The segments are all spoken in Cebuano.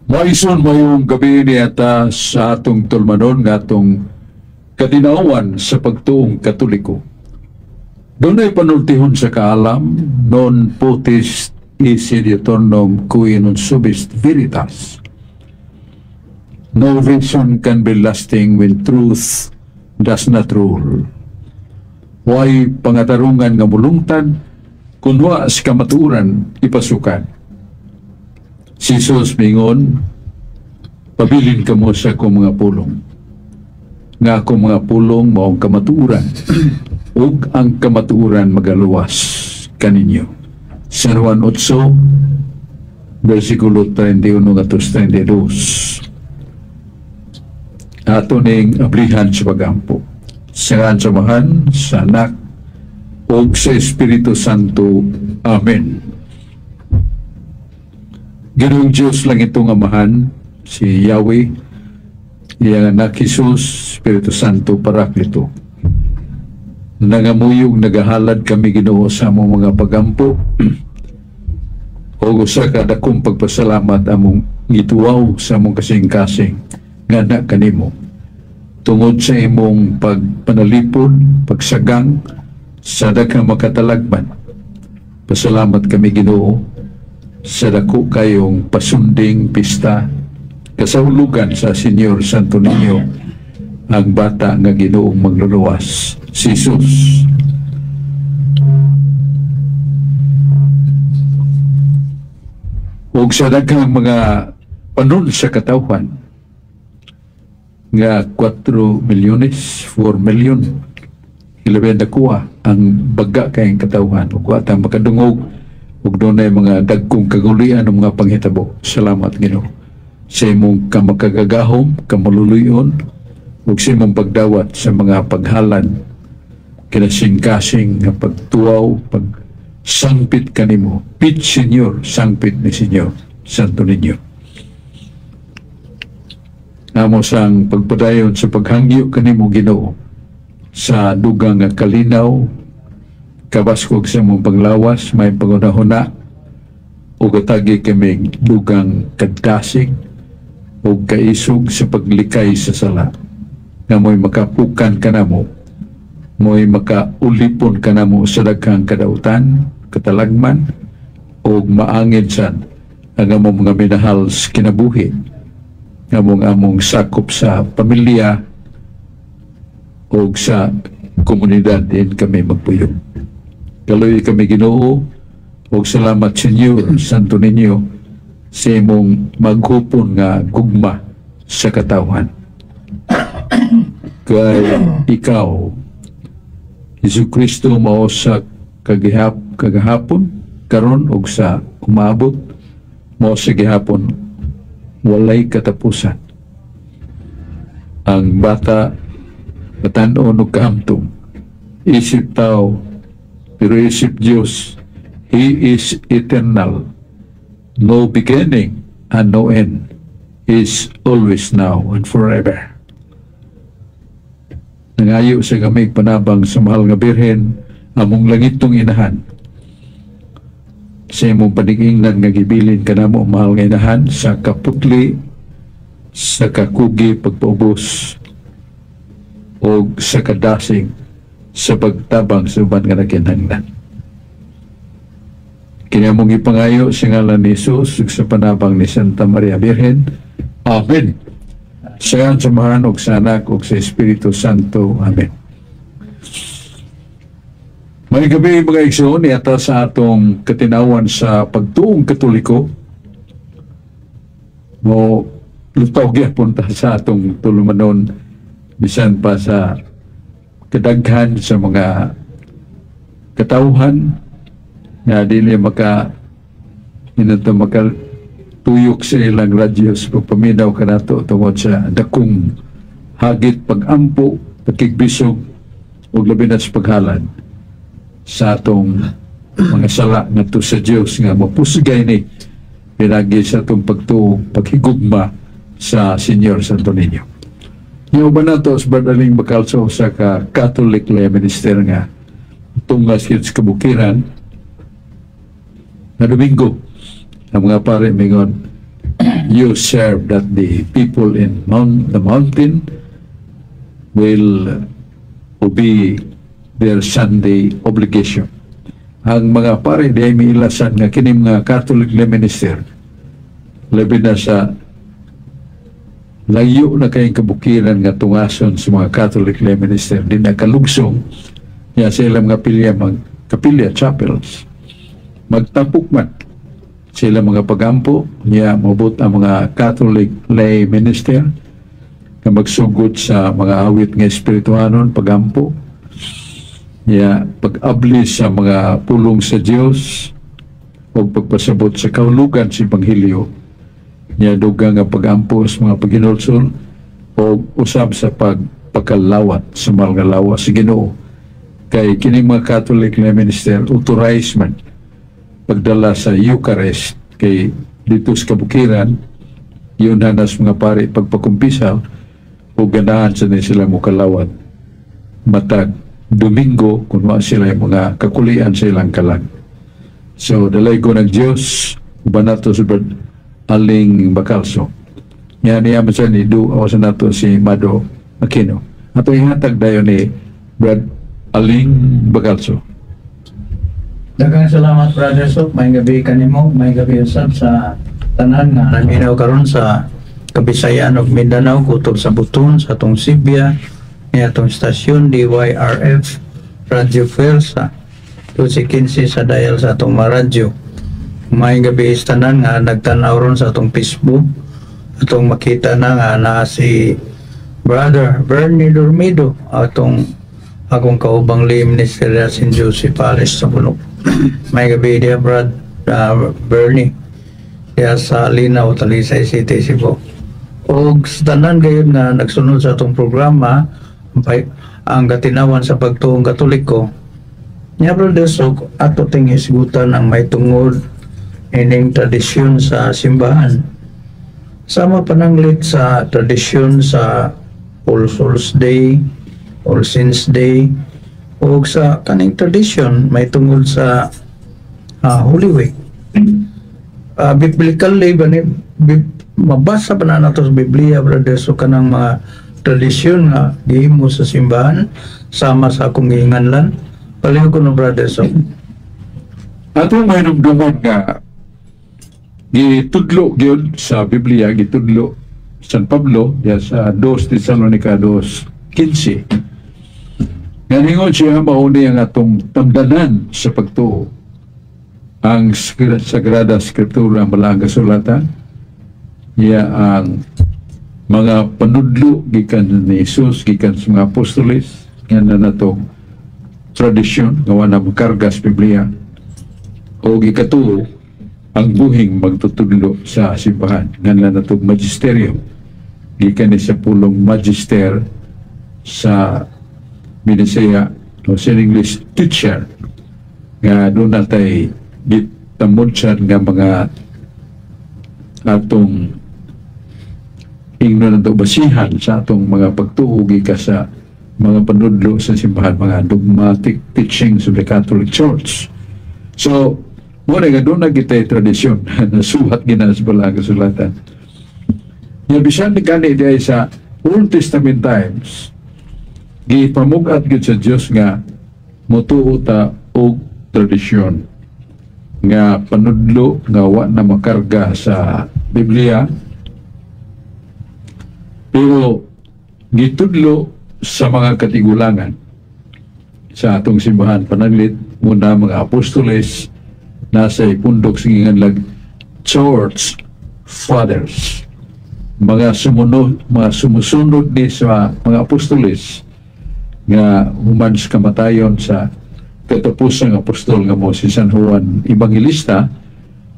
Maison, mayong gabi niata sa atong tulumanon nga atong katinawan sa pagtuong Katoliko. Dunay panultihon sa kaalam, "Non potest esse aeternum quae non subest veritas." No reason can be lasting when truth does not rule. Way pangatarungan nga mulungtad kung wa sa kamatuoran ipasukad. Si Jesus mingon, "Pabilin kamo sa akong mga pulong. Nga akong mga pulong maong kamatuoran, ug ang kamatuoran magaluwas kaninyo." San Juan 8, versikulo 31 ngadto 32. Ato ning ablihan sa pagampo. Sa ngalan sa Amahan, sa Anak, ug sa Espiritu Santo. Amen. Ginoong Diyos langitong Amahan, si Yahweh, iyang anak Jesus, Espiritu Santo, Paraklito. Nangamuyog, nagahalad kami, Ginoo, sa among mga pagampo. O usa ka dakong pagpasalamat among gituwaw sa among kasing-kasing nga na kanimo. Tungod sa imong pagpanalipod, pagsagang sa daghang makatalagman. Pasalamat kami, Ginoo, sa dako kayong pasunding pista kasahulugan sa Señor Santo Niño, ang bata nga Ginoong magluluwas, si Jesus. Ug sa daghang mga panon sa katawhan nga 4 milyones, 4 million, ilabi nakuha ang baga kayong katawhan ug wa ta makadungog ug dunay mga dagkong kagulian ng mga panghitabo. Salamat, Ginoo, sa imong kamakagagahom, kamaluluyon ug sa imong pagdawat sa mga paghalad, kinasing-kasing nga pagtuwaw, pagsangpit kanimo. Pit Señor, sangpit ni Señor Santo Niño. Amo sang pagpadayon sa paghangyo kanimo, Ginoo, sa dugang nga kalinaw, kabaskog sa imong panglawas, may pangunahuna ug atagi kami dugang kadasig ug kaisog sa paglikay sa sala nga mo'y makapukan kanamo, mo'y makaulipon kanamo sa daghang kadautan, katalagman ug maangin sad ang among mga minahal sa kinabuhi, among among sakop sa pamilya ug sa komunidad din kami magpuyong. Kaloy kami, Ginoo, ug salamat, Señor Santo Niño, sa imong maghupon nga gugma sa katawhan. Kay ikaw, Hesus Kristo, mao sa kagahapon, karon ug sa umaabot, mao sa gihapon walay katapusan. Ang bata batan-on og kahamtong isip tao, pero isip Diyos, He is eternal, no beginning and no end, is always now and forever. Nangayo sa kami panabang sa mahal nga Birhen, among langitong inahan, sa imong panigingnan nga gibilin kanamo, mahal nga inahan, sa kaputli, sa kakugi pagpaubos o sa kadasig sa pagtabang sa uban nga nakinahanglan. Kini among ipangayo sa ngalan ni Jesus ug sa panabang ni Santa Maria Birhen. Amen. Sa ngalan sa Amahan ug sa Anak ug sa Espiritu Santo. Amen. May gabi, mga igsoon, yata sa atong katinawan sa pagtuong Katoliko mo lutaw gyapon ta sa atong tulumanon bisan pa sa kadaghan sa mga katawhan nga dili maka inato maka tuyok sa ilang radyo sa pagpaminaw kanato tungod sa dakong hagit pagampo, pakigbisog ug labi na sa paghalad sa atong mga sala ngadto sa Dios nga mapusgay ni pinagi sa atong pagtuo, paghigugma sa Señor Santo Niño. Niuban nato sa Brother Bacalso sa ka Catholic Lay Minister nga tunga sa kabukiran na Domingo. Ang mga pare mingon, You serve that the people in the mountain will obey their Sunday obligation. Ang mga pare di ay miilasan nga kini mga Catholic lay minister, labi na sa layo na kayong kabukiran nga tungason sa mga Catholic lay minister, di na kalugsong ya sa ilang mga pilya, mag kapilya, chapels, magtapok man sila mga pagampo niya, mabot ang mga Catholic lay minister nga magsugot sa mga awit nga espirituhanon, pagampo niya, pag-abli sa mga pulong sa Dios o pagpasabot sa kahulugan sa Ebanghelyo niya, dugang nga pagampo sa mga paghinulsol o usab sa pagpakalawat sa mahal nga lawas sa Ginoo, kay kining mga Catholic lay minister authorized man pagdala sa Eucharist, kay dito sa kabukiran yun hanas mga pare pagpakumpisal o ganahan sa ni sila mokalawat matag Domingo kung wa sila yung mga kakulian sa ilang kalag. So, dalaygon ng Diyos, uban nato si Brad Aling Bacalso. Yan niya man sa ni do sa nato si Mado Aquino. Ato ihatag dayon ni Brad Aling Bacalso. Daghang salamat, Brother Sok. May gabi kanimo, may gabi usab sa tanan nga naminaw karon sa Kabisayaan ug Mindanao, kutob sa Buton, sa atong Sibya, ni atong istasyon DYRF Radio Fuerza 1215 sa dial sa atong mga radyo. May gabi sa tanan nga nagtanaw ron sa atong Facebook. Atong makita na nga naa si Brother Bernie Dormido, atong akong kaubang lay minister sa St. Joseph Parish sa Bulok. May gabi diya, Brad Bernie, diya sa Linaw, Talisay City, Cebu. Og sa tanan gayon nga nagsunod sa atong programa, ang katinawan sa pagtuong Katoliko. Nya, Brother Sok, ato ting hisgutan ang may tungod ining tradisyon sa simbahan. Sama pananglit sa tradisyon sa All Souls Day, All Saints Day, o sa kaning tradisyon may tungod sa Holy Week. Biblically ba ni mabasa pa na nato sa Biblia, Brother, so kanang mga tradisyon nga gihimo sa simbahan sama sa akong gihinganlan. Palihog ko no, Brother, so. Atong mahinumduman nga gitudlo gyud sa Biblia, gitudlo San Pablo diya sa 2 Tesalonica 2:15. Nga ningon siya, mauni ang atong tamdanan sa pagtuo. Ang Sagrada Skriptura, ang Balaang Kasulatan, niya ang mga panudlo gikan ni Jesus, gikan sa mga apostoles, nga na natong tradisyon, nga wala makarga sa Biblia, o gikatuo ang buhing magtutudlo sa simbahan, nga na natong magisterium, gikan ni sa pulong magister sa Binisaya o sa English teacher, nga doon natay gitamudsan nga mga atong ingnon nato basihan sa atong mga pagtuo gikan sa mga panudlo sa simbahan, mga dogmatic teachings of the Catholic Church. So, mo na nga doon na kita tradisyon na suhat gina sa Balaang Kasulatan. Ya bisan ni gani di ay sa Old Testament times, gipamug-at gyud sa Dios nga motuo ta og tradisyon nga panudlo nga wa na makarga sa Biblia, pero gitudlo sa mga katigulangan sa atong simbahan, pananglit muna mga apostoles, nasa ipundok sa ginganlag Church Fathers, mga sumunod, mga sumusunod ni sa mga apostoles nga human sa kamatayon sa katapusang apostol nga mo si San Juan Evangelista,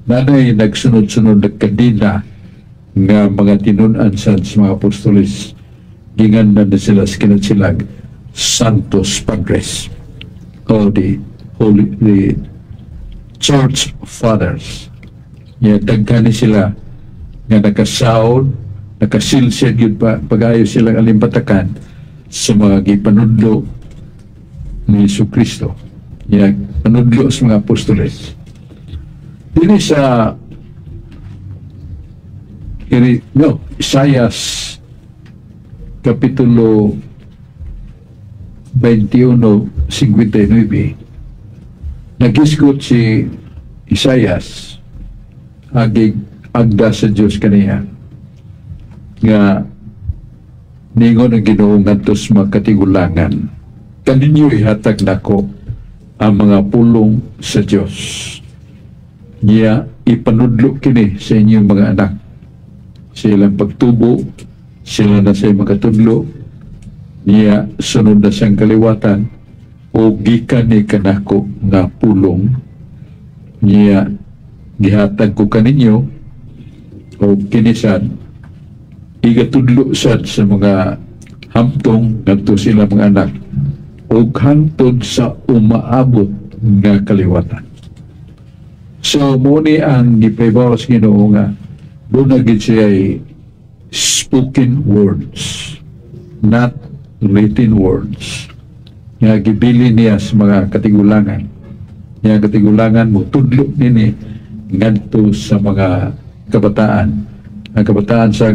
nanay nagsunod-sunod na kadena nga mga tinun-an sa mga apostoles, ginganlan na sila sa kinatsilаг Santos Padres o the Holy, the Church Fathers. Ya daghan ni sila nga nakasaod, nakasilsid gyud pa pagayo silang alimpatakan sa mga gipanudlo ni Jesu Kristo. Ya panudlo sa mga apostoles. Dini sa Iri, no, Isaias Kapitulo 21:59, nagisgot si Isaias agig agda sa Dios kaniya nga ningon ang Ginoo ngadto sa mga katigulangan, "Kaninyo ihatag nako ang mga pulong sa Dios. Niya ipanudlo kini sa inyong mga anak. Sa ilang pagtubo, sila na sa makatudlo niya, sunod na siyang kaliwatan o gikan ni kanako nga pulong niya gihatag ko kaninyo o kinisan igatudlo sad sa mga hamtong ngadto sila mga anak ug hangtod sa umaabot nga kaliwatan." So mo ni ang gipahibaw sa Ginoo nga doon na gid siya ay spoken words, not written words, nga gibili niya sa mga katigulangan. Niya katigulangan mo tudlo nini ngadto sa mga kabataan. Ang kabataan sa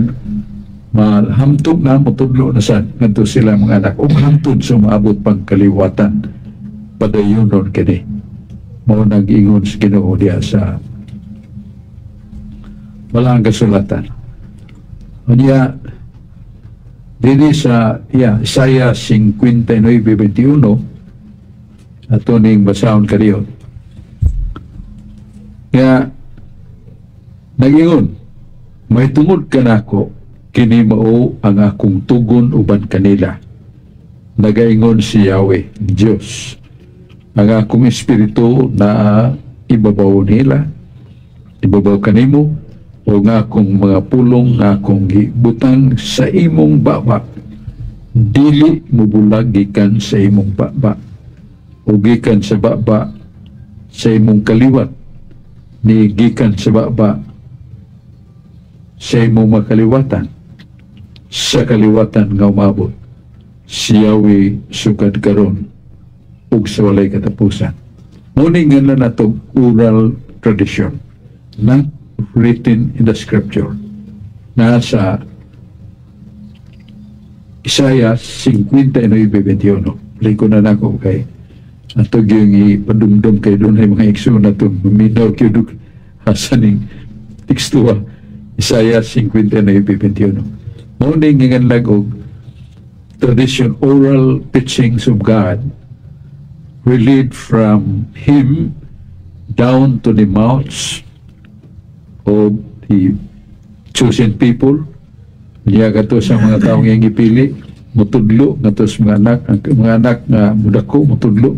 mahamtong na motudlo na sad ngadto sila mga anak ug hangtod sa maabot pang kaliwatan, padayonon kini. Mao nag-ingon sa Ginoo diha sa Balaang Kasulatan. Unya dinhi sa, yeah, Isaiah 59:21, ato ning basahon kaniyo nga nagingon, "Mahitungod kanako, kini mao ang akong tugon uban kanila. Nagaingon si Yahweh, Diyos. Ang akong espiritu na ibabaw nila, ibabaw kanimo, o nga akong mga pulong nga akong gibutang sa imong baba, dili mobulag gikan sa imong baba, o gikan sa baba sa imong kaliwat, ni gikan sa baba sa imong makaliwatan, sa kaliwatan nga umabot. Si Yahweh sukad karon ug sa walay katapusan." Mao ni nga na natong oral tradition, not written in the scripture. Nasa Isaiah 59:21. Liko na nako kay ato yung ipadumdum kay doon ay mga igsoon na ito maminaw gyud asa ning teksto. Isaiah 59:21. Mao ni nginganlag og tradition, oral teachings of God relayed from him down to the mouths of the chosen people. Niya kato sa mga taong iyang gipili, mutudlo ngadto sa mga anak, ang mga anak nga mudako mutudlo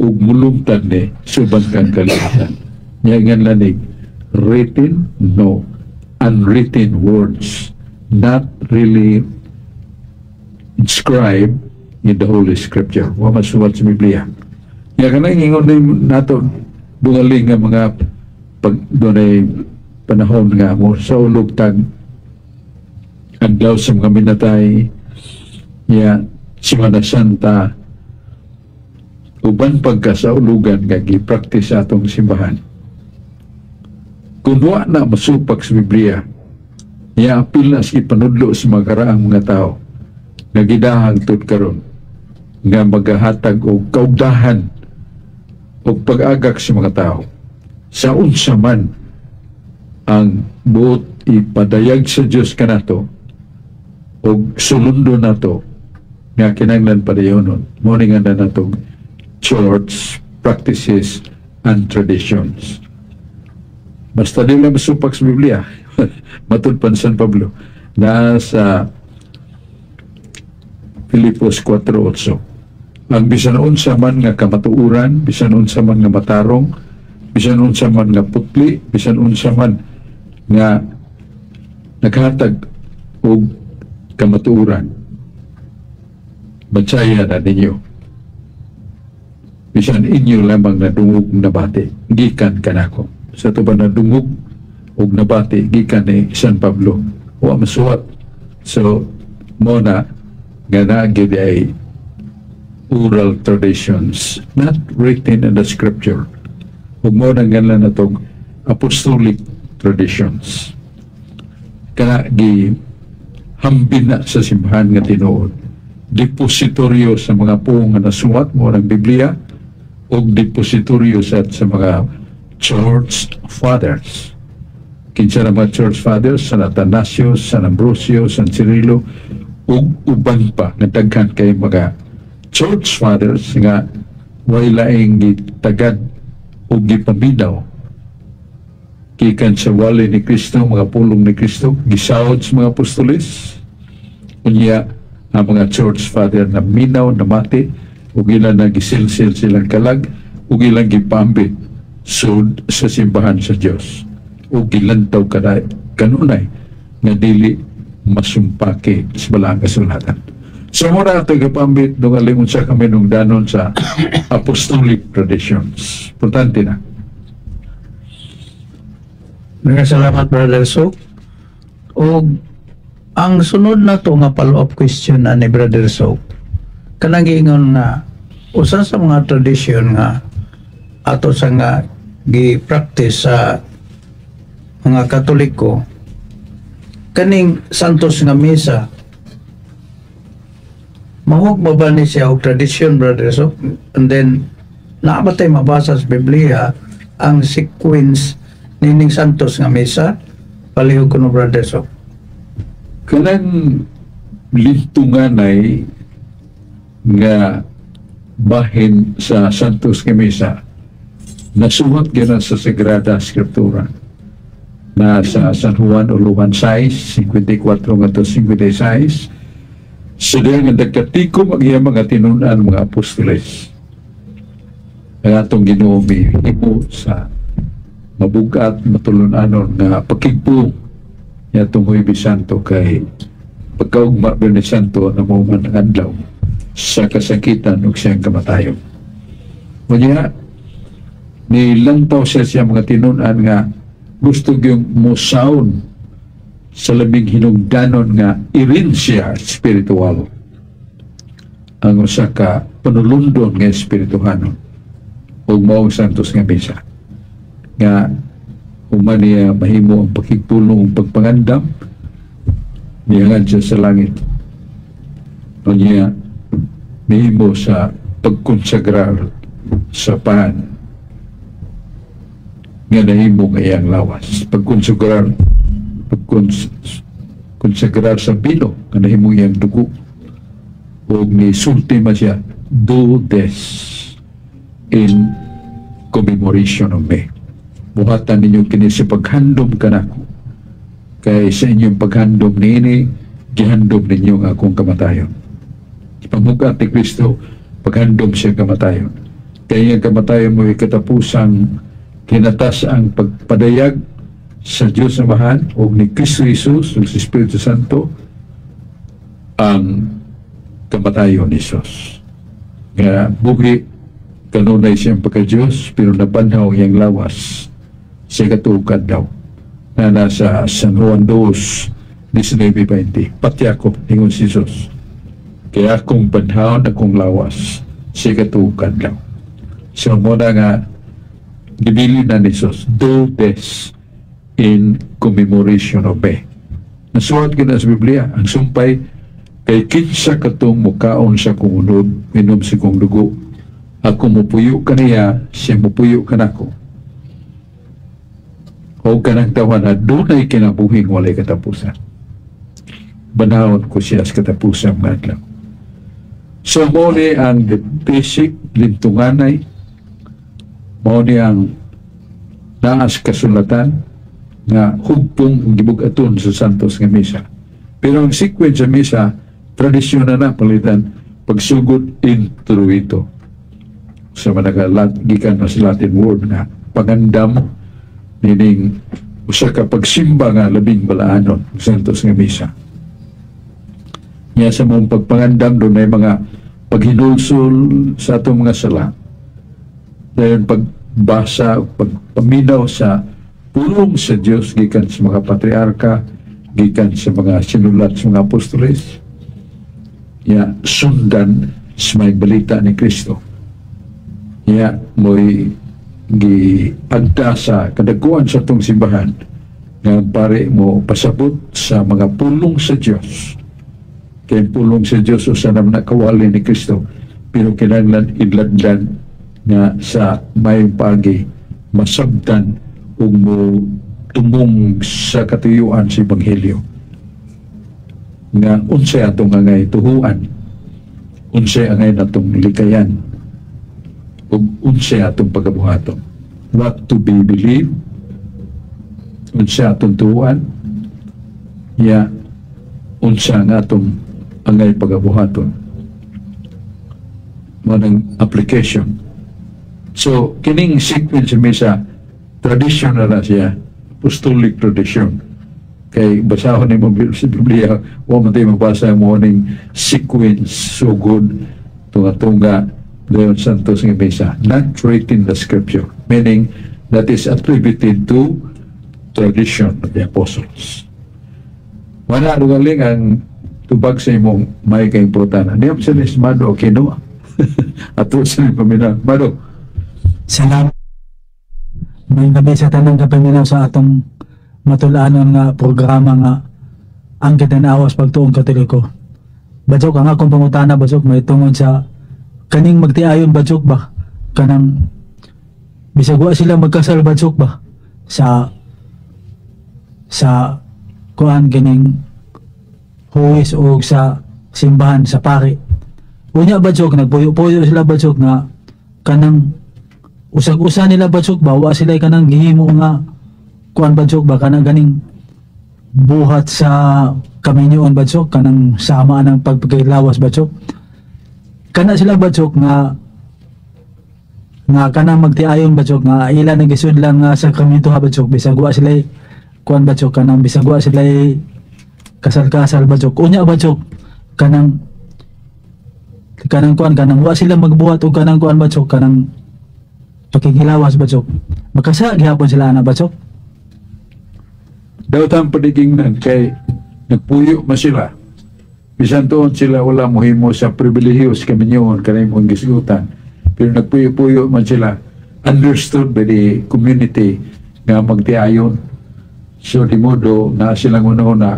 ug mulumtan ni suban kang kaliwatan. Niya ngan lanig written, no, unwritten words, not really inscribed in the Holy Scripture. Wa masuwat sa Biblia. Nga kanang ingon ni nato dungali nga mga pag dunay panahon nga mo sa ulog tag adlaw sa mga minatay ya, Semana Santa, uban pagka sa ulugan nga gi-practice sa atong simbahan. Kung wa na masupak sa Biblia, niya apil na sa ipanudlo sa mga karaang mga tao nga gidahang tud karon nga magahatag og kaugdahan og pag-agak sa mga tao sa unsa man ang buot ipadayag sa Dios kanato og sulundo nato nga kinahanglan padayonon. Mo ni nga na nato church practices and traditions, basta di lang masupak sa Biblia. Matud pa San Pablo na sa Filipos 4:8, ang bisan unsa man nga kamatuoran, bisan unsa man nga matarong, bisan unsa man nga putli, bisan unsa man nga naghatag og kamatuoran, batsaya na ninyo. Bisan inyo lamang nadungog, nabati gikan kanako. Sa ato ba nadungog og nabati gikan ni San Pablo? Wa masuwat. So mo na nga naa gyud ay oral traditions not written in the scripture ug mo na nga natong apostolic traditions. Kana gi hambin na sa simbahan nga tinuod. Depositoryo sa mga puong nga nasuwat mo ng Biblia o depositoryo sa mga church fathers. Kinsa na mga church fathers? San Atanasio, San Ambrosio, San Cirilo, ug uban pa nga daghan kay mga church fathers nga way laing gitagad ug gipaminaw gikan sa wali ni Kristo, mga pulong ni Kristo, gisawod sa mga apostoles. Unya, ang mga church father na minaw, namati, ug ilan na gisilsil silang kalag, ug ilang gipambit sud sa simbahan sa Dios. Ug gilantaw kada kanunay nga dili masumpaki sa balaang kasulatan. So muna ato gipambit nung alingon sa kami nung danon sa apostolic traditions. Importante na. Maraming salamat, Brother Sok. Og ang sunod na to nga follow-up question na ni Brother Sok, kanang giingon nga usa sa mga tradisyon nga ato sa nga gi-practice sa mga Katoliko kaning Santos nga Misa. Mahug ba ni siya og tradisyon, Brother Sok? And then naa ba tay mabasa sa Biblia ang sequence nining Santos nga Misa? Palihog kuno, Brother Sok. Kanang lintunganay nga bahin sa Santos nga Misa, nasuwat gyud sa Sagrada Escritura na sa San Juan o Luhan 6, 54 ngadto 56, sa diha nga nagkatikom ang iyang mga tinun-an, mga apostoles. Ang atong Ginoo mihimo sa mabugat matulun-anon nga pakigpong niya itong Huwebes Santo, kay pagkaugma Biyernes Santo na mo man ang adlaw sa kasakitan ug siyang kamatayon. Unya, nilantaw siya siya mga tinun-an nga gusto yung musaon sa labing hinugdanon nga erensya espiritual, ang usa ka panulundon nga espirituhanon, ug mao ang Santos nga Misa, nga human niya mahimo ang pakigpulong ug pagpangandam, niangad siya sa langit. Unya nihimo sa pagkonsagrar sa pan nga nahimo nga iyang lawas, pagkonsagrar sa bino nga nahimo iyang dugo, ug ni sulti man siya, "Do this in commemoration of me." Buhatan ninyo kini sa paghandom kanako, kay sa inyong paghandom niini, gihandom ninyo ang akong kamatayon. Pamugat ni Kristo, paghandom siya kamatayon, kay ang kamatayon mo katapusang kinatas ang pagpadayag sa Diyos Amahan o ni Kristo Jesus o sa Espiritu Santo, ang kamatayon ni Jesus. Nga buhi kanunay siyang pagka-Diyos, pero nabanhaw ang iyang lawas sa ikatulo ka adlaw na nasa San Juan 2, 19-20. "Pati ako," ingon si Jesus, "kaya akong banhawon akong lawas sa ikatulo ka adlaw." So muna nga gibilin na ni Jesus, "Do this in commemoration of me." Nasuwat na sa Biblia, ang sumpay, kay kinsa katong mukaon sa kong unod, minom sa kong dugo, ako mupuyo kaniya, siya mupuyo kanako. O kanang tawa na dunay kinabuhing walay katapusan. Banhawon ko siya sa katapusan nga adlaw. So mo ni ang the basic lintunganay, mao ni ang naas kasulatan nga hugpong gibug-aton sa Santos nga Misa. Pero ang sequence sa misa, tradisyon na na palitan pagsugod, introito, sa mga gikan na sa Latin word nga pangandam nining usa ka pagsimba nga labing balaanon, Santos nga Misa. Nya sa mong pagpangandam, doon ay mga paghinulsol sa atong mga sala. Dayon pagbasa, pagpaminaw sa pulong sa Dios gikan sa mga patriarka, gikan sa mga sinulat sa mga apostoles. Ya sundan sa may balita ni Kristo. Ya mo'y giagda sa kadaguan sa atong simbahan. Nga ang pare mo pasabot sa mga pulong sa Dios. Kay ang pulong sa Dios usa naman nakawali ni Kristo, pero kinahanglan idladlan nga sa may pagi masabtan ug mo tumong sa katuyuan sa Ebanghelyo nga unsay atong angay tuhuan, unsay angay natong likayan, ug unsay atong pagabuhaton. What to be believed, unsay atong tuhuan ya, unsa nga atong angay pagabuhaton, mao nang application. So kining sequence sa misa, tradition na na siya, apostolic tradition, kay basahon nimo sa Biblia, wa man tayo mabasa mo ning sequence, sugod, tunga-tunga, dayon Santos nga misa. Not written in the scripture, meaning that is attributed to tradition of the apostles. Wala galing ang tubag sa imong may kaimportana. Niya sa ni Mado Aquino. Ato sa paminaw. Mado. Salamat. Maayong gabi sa tanang kapaminaw sa atong matulanon nga programa nga Ang Katinawas Pagtuong Katoliko. Badsok, ang akong pangutana, badsok, may tungod sa kaning magtiayon, badsok ba? Kanang bisag wa sila magkasal, badsok ba? Sa kuan kining huwes o sa simbahan sa pari. Unya, badsok, nagpuyo-puyo sila, badsok, nga kanang usag-usa nila, badsok ba, wa sila kanang gihimo nga kuan, badsok ba, kanang ganing buhat sa kaminyoon, badsok, kanang sama ng pagpaglawas, badsok, kana sila, badsok, nga nga kanang magtiayon, badsok, nga ila nagisudlan nga sakramento ha, badsok, bisag wa sila kuan, badsok, kanang bisag wa sila kasal-kasal, badsok. Unya, badsok, kanang kanang kuan, kanang wa sila magbuhat og kanang kuan, badsok, kanang pakikilawas, badsok, makasala gihapon sila ana, badsok? Daw ang padigingnan kay nagpuyo man sila. Bisan tuon sila wala mohimo sa pribilehiyo sa kaminyoon kanay mong gisgutan. Pero nagpuyo-puyo man sila, understood by the community nga magtiayon. So di modo na silang una-una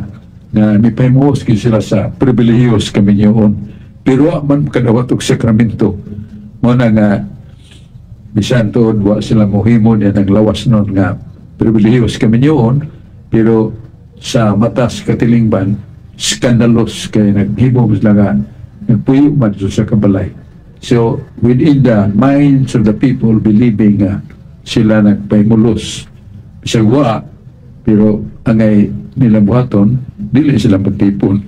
nga mipahimuos gyud sila sa pribilehiyo sa kaminyoon. Pero wa man makadawat og sakramento. Mao na nga bisan tuod wa sila mohimo niya ng lawas nun nga pribilehiyo sa kaminyoon, pero sa mata sa katilingban skandalos kay naghimo sila nga nagpuyo man sa kabalay. So within the minds of the people, believing nga sila nagpahimulos bisag wa, pero angay nilang buhaton, dili sila magtipon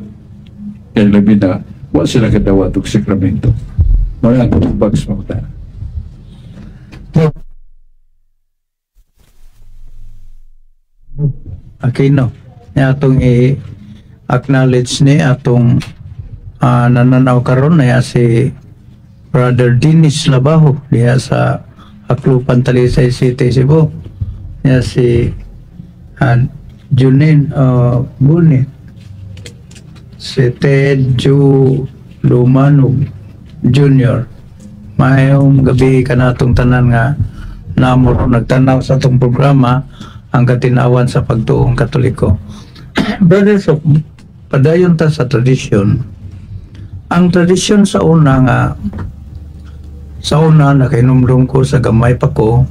kay labi na wa sila kadawat og sakramento. Mao ang tubag sa mga. Aquino. Nya atong i-acknowledge ni atong nananaw karon na si Brother Dennis Labajo diha sa Aklupan, Talisay City, Cebu. Nya si Junin Bunit, si Ted Ju Lumanog Jr. Maayong gabi kanatong tanan nga namo nagtanaw sa atong programa Ang Katinawan sa Pagtuong Katoliko. Brothers, so, padayon ta sa tradisyon. Ang tradisyon sa una nga sa una nakainumdum ko sa gamay pa ko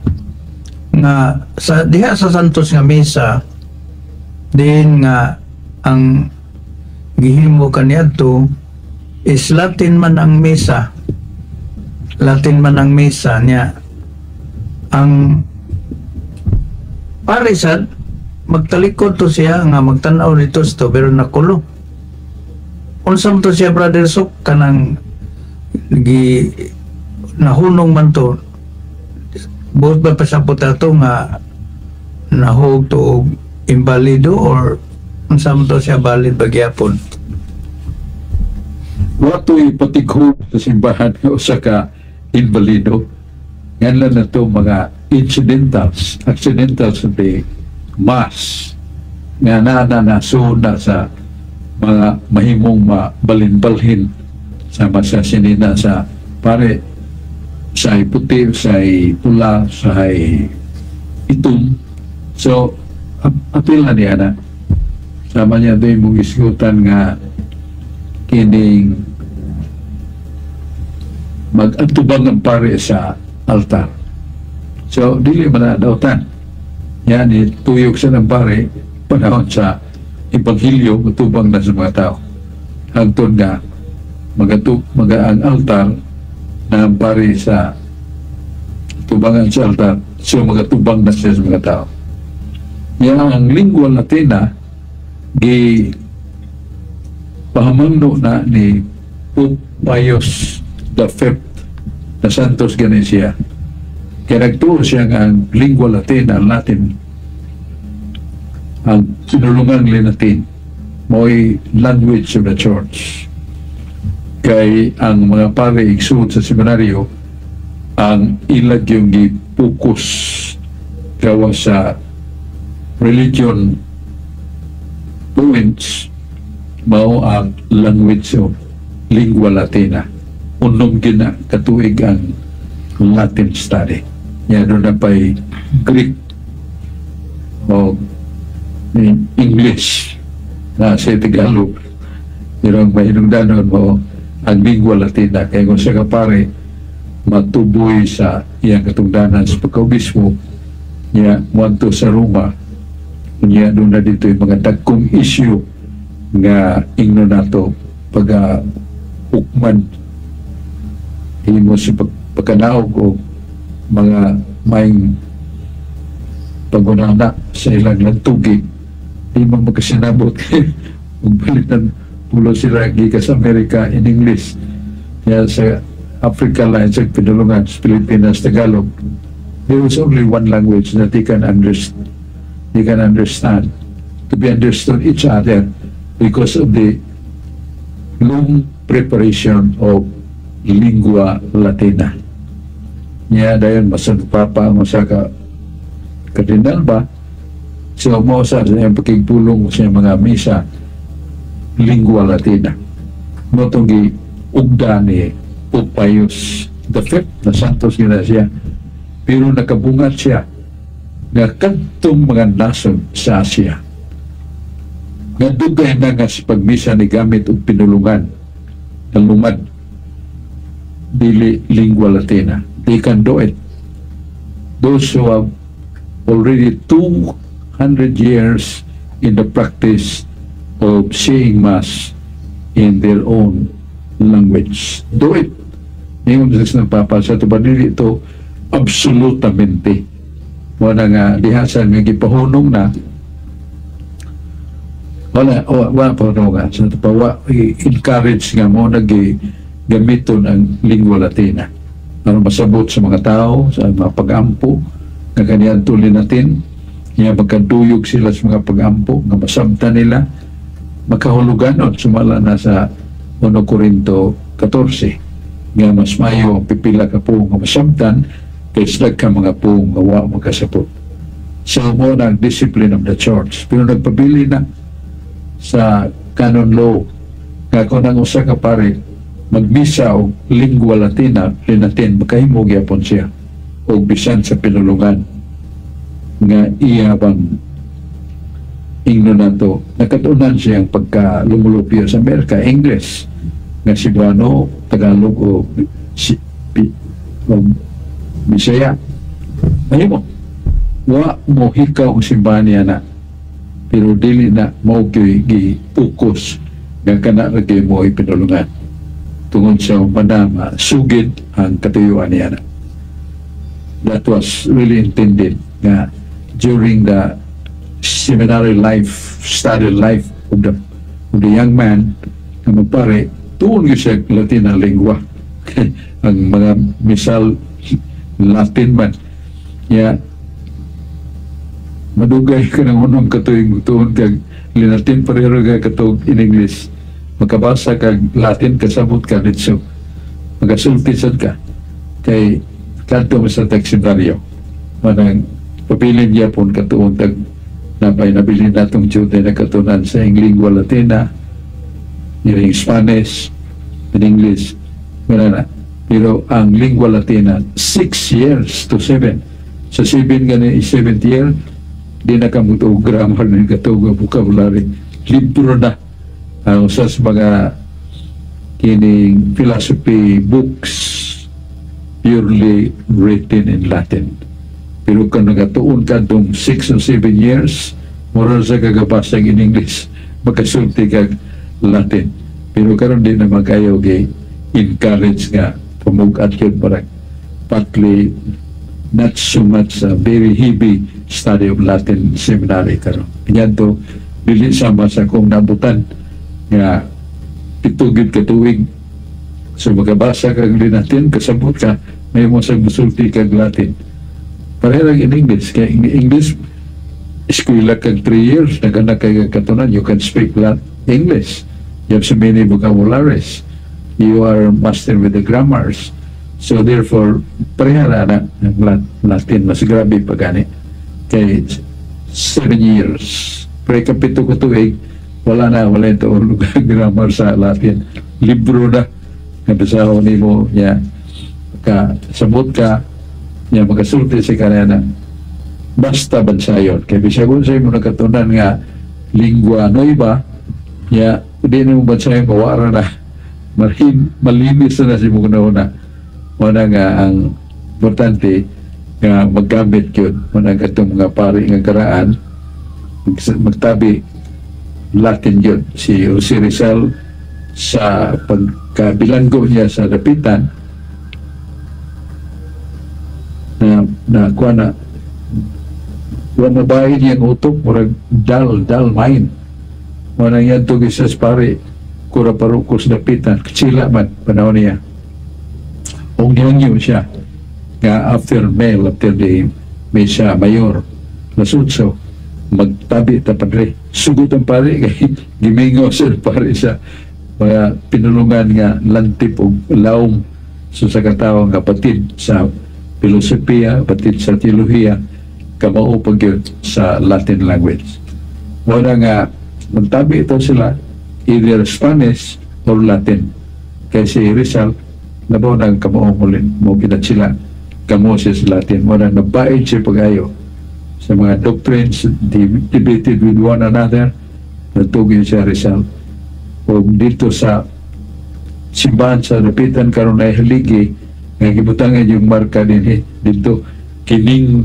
nga sa diha sa Santos nga misa din nga ang gihimo kaniadto is Latin man ang misa. Latin man ang misa niya. Ang pare sad magtalikod to siya nga magtan-aw dito sa tabernakulo. Unsa man to siya, Brother Sok, kanang gi nahunong man to, buot ba pasabot ato nga nahug to og imbalido or unsa man to siya, valid ba gyapon? Wa to'y patighog sa simbahan nga usa ka invalido. Nganlan na to mga incidentals, accidentals of the mass nga naa na nasuna sa mga mahimong mabalin-balhin sama sa sinina sa pare, sa puti, sa pula, sa itom. So, Apil na niya na. Sama niya doon mong isgutan nga kining mag-atubang ang pare sa altar. So, dili man na dautan. Yan, tuyok sa ng pare panahon sa Ebanghelyo, matubang na sa mga tao. Hangtod nga, maga ang altar na ang pare sa tubangan sa altar, so magatubang na siya sa mga tao. Yan ang lingua Latina, gi pahamangno na ni Pope Pius the Fifth na Santos gani siya. Kaya nagtuo siya nga ang lingua Latina, ang Latin, ang sinulungang Latin, mo'y language of the church. Kay ang mga pare igsuod sa seminaryo, ang ilag yung gipokus gawa sa religion points mao ang language of lingua Latina. Unom gina katuig ang Latin study. Yan doon na pa'y Greek o English na sa Tagalog. Pero ang mahinungdanon mo ang lingua Latina. Kaya kung siya kapare matuboy sa iyang katungdanan sa pagkaobispo niya muadto sa Roma, niya doon na dito yung mga dagkong issue nga ingno nato pag hukman himo sa pagkanaog o mga maing pagunana sa ilang lantugi, di man magkasinabot ug balitan pulo sila gikan sa Amerika in English, ya sa Africa line sa pinulungan, sa Pilipinas Tagalog. There is only one language that they can understand, to be understood each other because of the long preparation of lingua Latina. Niya dayon masan papa ang usa ka kardinal ba, so mo sa iyang pakigpulong sa iyang mga misa lingua Latina. Mo tong gi ugda ni Pope Pius the Fifth na Santos gina siya, pero nakabungat siya nga kadtong mga nasod sa Asia nga dugay na nga sa pagmisa ni gamit og pinulungan ng lumad, dili lingua Latina, they can do it. Those who have already 200 years in the practice of saying mass in their own language, do it. Ngayon sa ng Papa sa ito dili ito absolutamente. Wala nga diha sa nga gipahunong na wala wala pa nga sa ito pa wa encourage nga mo nagi gamiton ang lingua Latina para masabot sa mga tao sa mga pag-ampo nga kaniyan tuloy natin niya magkaduyog sila sa mga pag-ampo nga masabta nila makahuluganon sumala na sa 1 Corinto 14 nga mas mayo ang pipila ka po nga masabtan kaysa ka mga po nga wa makasabot. So mo na ang discipline of the church, pero nagpabili na sa canon law nga kung ang usa ka pare magmisa og lingua Latina, Latin, makahimo gyapon siya og bisan sa pinulungan nga iya bang ingno nato nakatunan siyang pagka lumulupyo sa Amerika, English nga Cebuano, Tagalog o si, pi, o Bisaya, mahimo wa mo hikaw ang simbahan niya na, pero dili na mao gyud gi-focus nga kana ra gyud mo ipinulungan tungod sa manama sugid ang katuyuan niya na. That was really intended nga during the seminary life, study life of the young man nga magpare, tuon gyud siya Latin ang lingua, ang mga misal Latin man ya. Madugay ka ng unong katuig tuon kag Linatin, pareho ka katog in English, makabasa kag Latin, kasabot ka ditso, magasulti sad ka kay kadto mo sa seminaryo. Manang pabilin gyapon katuon tag napay nabilin natong duty na katunan sa ing lingua Latina, in Spanish, in English, wala na. Pero ang lingua Latina, 6 years to 7. Sa 7 gani, seventh year, Di na ka mo grammar ni katuog vocabulary. Libro na ang usa sa mga kining philosophy books purely written in Latin. Pero kung nagatuon ka itong 6 or 7 years, mura sa kagabasa in English, makasulti kag Latin. Pero karon di na kayo gi encourage nga pamug-at yun para partly not so much a very heavy study of Latin seminary karon. Yan to, dili sama sa kung nabutan nga 7 gyud ka tuig. So makabasa kag Latin, kasabot ka, may mo sa musulti kag Latin. Pareha lang in English. Kaya in English, eskwela kag 3 years, naganak kay katunan, you can speak that English. You have so many vocabularies. You are master with the grammars. So therefore, pareha na na ang Latin. Mas grabe pa gani. Kay 7 years. Pero 7 ka tuig, wala na, wala ito grammar sa Latin. Libro na. Nga basahon nimo niya. Ka, sabot ka, niya makasulti si kanya na basta bansayon. Kay bisag unsay mo nakatunan nga lingua nueva, niya, di na mo bansayon, mawara na. Malinis na na si mo na. Wala nga ang importante nga maggamit yun. Wala nga itong mga pari nga karaan, magtabi Latin yun. Si Jose Rizal sa pagkabilanggo niya sa Dapitan na na kuha na wa mabahin niyang utok, murag dull dull mind. Wala yan to sa pare kura parukos Dapitan, katsila man panahon niya og nihangyo siya nga after meal, after the misa mayor, alas 8, magtabi ta, padre. Sugot ang pare kay gimingaw sa pare sa mga pinulungan nga lantip og lawom. So sa katawang kapatid sa filosofiya, patid sa teolohiya, kamao pag yun sa Latin language. Wala nga magtabi ito sila either Spanish or Latin. Kay si Rizal labaw ng kamao mulin mo kinat sila kamo siya sa Latin. Wala nabaid siya pag-ayo sa mga doctrines debated with one another, natugin siya Rizal. O dito sa simbahan sa Dapitan karon ay haligi nga gibutangan yung marka din dito kining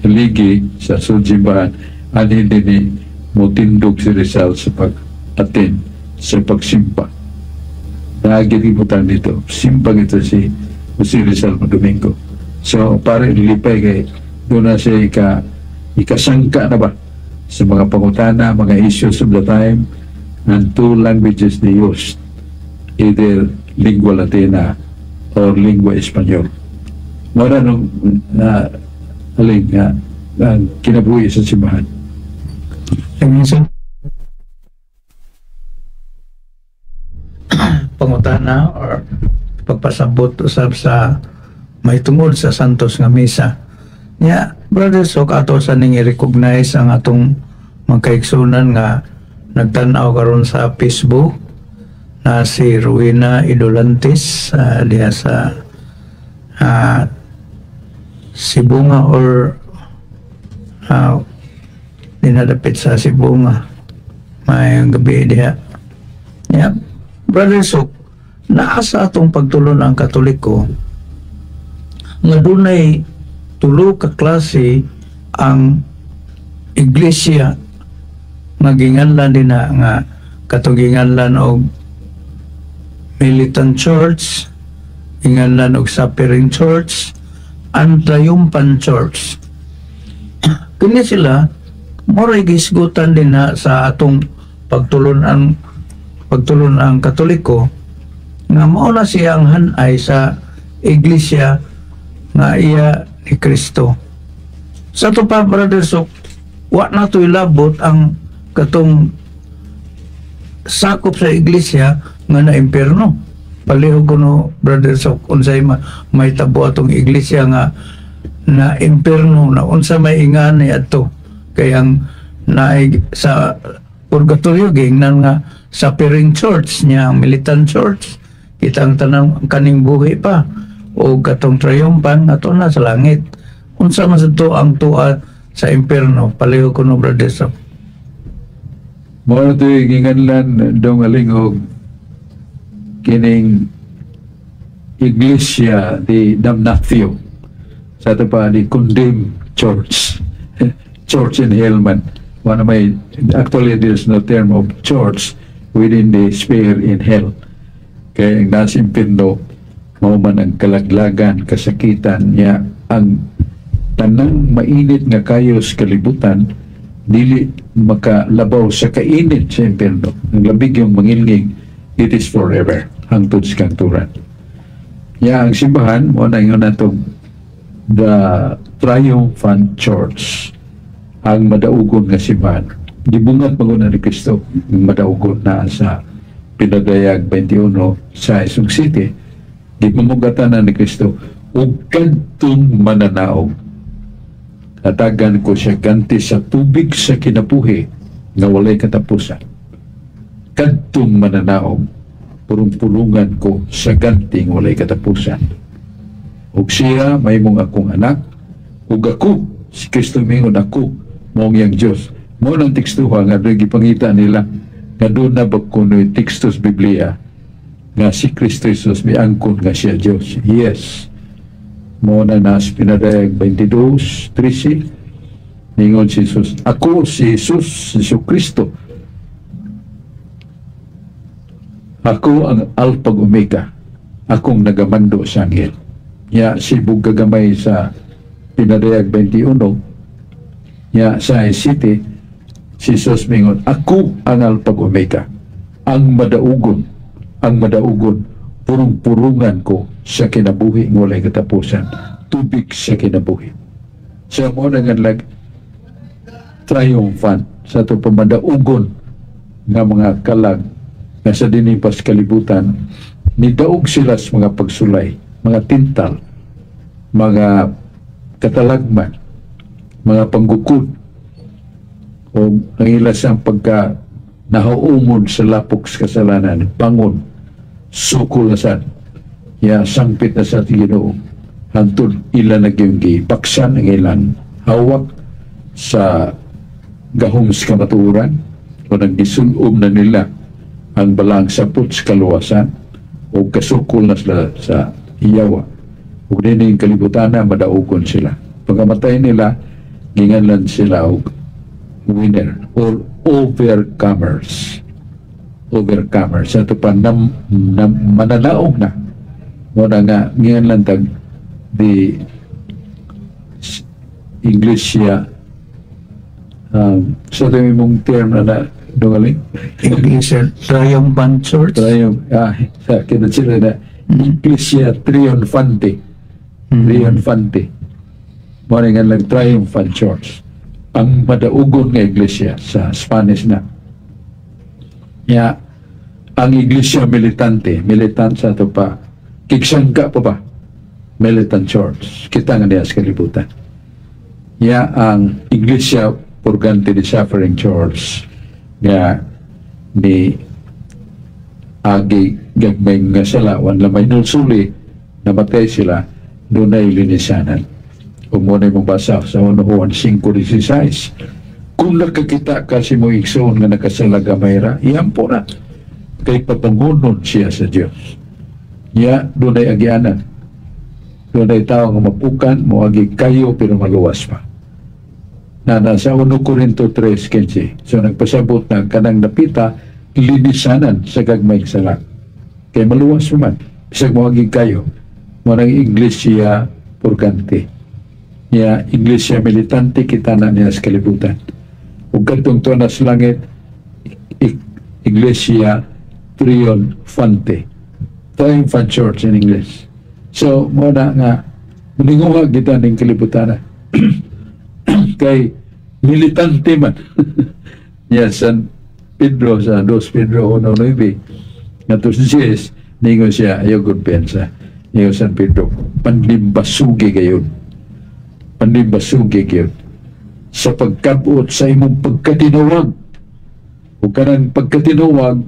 haligi sa simbahan ani dinhi motindog si Rizal sa pag-attend sa pagsimba. Lagi gibutang dito simba ito si Jose Rizal mo Domingo. So pare lipay kay doon na siya ikasangka na ba sa mga pangutana, mga issues of the time, and two languages they used, either lingua Latina or lingua Espanyol. Wala nung na aling nga ang kinabuhi sa simbahan. Minsan pangutana or pagpasabot usab sa may tungod sa Santos nga misa. Nya, Brother Sok, ato sa ning i-recognize ang atong magkaigsunan nga nagtan-aw karon sa Facebook na si Rowena Idolantes diha sa Sibonga or dinadapit sa Sibonga. Maayong gabi diha. Yeah. Brother Sok, naa sa atong pagtulon ang Katoliko nga dunay tulo ka klase ang iglesia nga ginganlan din na nga katong ginganlan og militant church, ginganlan og suffering church, and triumphant church. Kini sila moray gisgutan din na sa atong pagtulon ang Katoliko nga mao na siya ang hanay sa iglesia nga iya ni Kristo. Sa ato pa, Brother Sok, wa na to ilabot ang katong sakop sa iglesia nga na impierno. Palihog kuno, Brother Sok, unsay may tabo atong iglesia nga na impierno na, unsa may ingani adto, kay ang naay sa purgatorio giingnan nga suffering church niya, ang militant church kitang tanang kaning buhi pa, o katong triumphant ato na sa langit. Unsa man sad to ang tuwa? Sa impierno, pareho kuno, Brother Sob. Mao na to'y ginganlan, Dong Alingog, kining Iglesia de Damnatio. Sa ato pa, the condemned church. Church in hell man. One of my, actually, there's no term of church within the sphere in hell. Kaya ang nasa impierno, mao man ang kalaglagan, kasakitan niya, ang tanang mainit nga kayos kalibutan, dili makalabaw sa kainit sa impierno. Ang labig yung mangilngig, it is forever, hangtod sa kangturan. Ya, ang simbahan, mao na ingon natong the triumphant church, ang madaugon nga simbahan. Gibungat man ni Kristo, ang madaugon na sa Pinadayag 21 sa Isong City. Gipamugatan na ni Kristo, ug kadtong mananaog, hatagan ko siya ganti sa tubig sa kinabuhi nga walay katapusan. Kadtong mananaog, purong-pulungan ko sa ganting walay katapusan. Ug siya mahimong akong anak, ug ako, si Kristo mingon, ako, mao ang iyang Diyos. Mao nang tekstuha nga doon gipangita nila nga doon na ba kuno'y tekstos Biblia nga si Kristo Jesus miangkon nga siya Diyos. Yes. Mao na nas Pinadayag 22:13, ningon si Jesus, "Ako si Jesus, si Jesu Kristo. Ako ang Alpha ug Omega. Akong nagamando sa anghel." Ya si gagamay sa Pinadayag 21 ya sa city, si Jesus mingon, "Ako ang Alpha ug Omega, ang madaugon, purong-purungan ko sa kinabuhi ng walay katapusan, tubig sa kinabuhi." So mao na nga lag triumphant sa ato pamadaugon nga mga kalag nga sa dinipas kalibutan nidaog sila sa mga pagsulay, mga tintal, mga katalagman, mga panggukod, o ang ila siyang pagka nahaumod sa lapok sa kasalanan, bangon, sukol na sad, ya sangpit na sa Ginoo, hantod ila na gyud gibaksan ang ilang hawak sa gahom sa kamatuoran o nagisulob na nila ang balang sapot sa kaluwasan o kasukol na sila sa iyawa. Ug dinhi kalibutan na madaugon sila. Pagkamatay nila, ginganlan sila og winner or overcomers. Overcomers. Sa ito pa, nam, mananaog na. Muna nga, nginganlan tag the Iglesia, sa ito yung term na na dungaling? English Triumphant Church. Triumph, sa kita sila na Iglesia Triunfante. Triunfante. Mao nga lang Triumphant Church. Ang madaugon nga iglesia sa Spanish na. Ya, ang iglesia militante, militant sa ato pa, kigsangka pa ba? Militant Church. Kita nga niya sa kalibutan. Ya, ang Iglesia Purgante the Suffering Church nga ni agi gagmay nga sala, wan lamay nulsuli, namatay sila, dunay linisanan. Kung mo na mong basa sa 1 Juan 5:16, kung nakakita ka sa imong igsoon nga nakasala gamay ra, iampo na kay pabangonon siya sa Dios. Ya dunay agianan, dunay tao nga mapukan, moagi kayo pero maluwas pa na nasa 1 Corinto 3:15. So nagpasabot na kanang napita linisanan sa gagmay sala kay maluwas man bisag moagi kayo. Mo nang Iglesia Purgante niya, Iglesia Militante, kita na niya sa kalibutan. Ug kadtong tuwa sa langit, Iglesia Triunfante, Triumphant Church in English. So mo na nga maninguha kita ning kalibutan kay militante man. Yes, San Pedro sa 2 Pedro 1:9 nga si Jesus ningon siya, ayaw kumpiyansa. Ningon San Pedro, panlimbasugi gayon, panlimbasugi gayon sa pagkabot sa imong pagkatinuwag. Ug kanang pagkatinuwag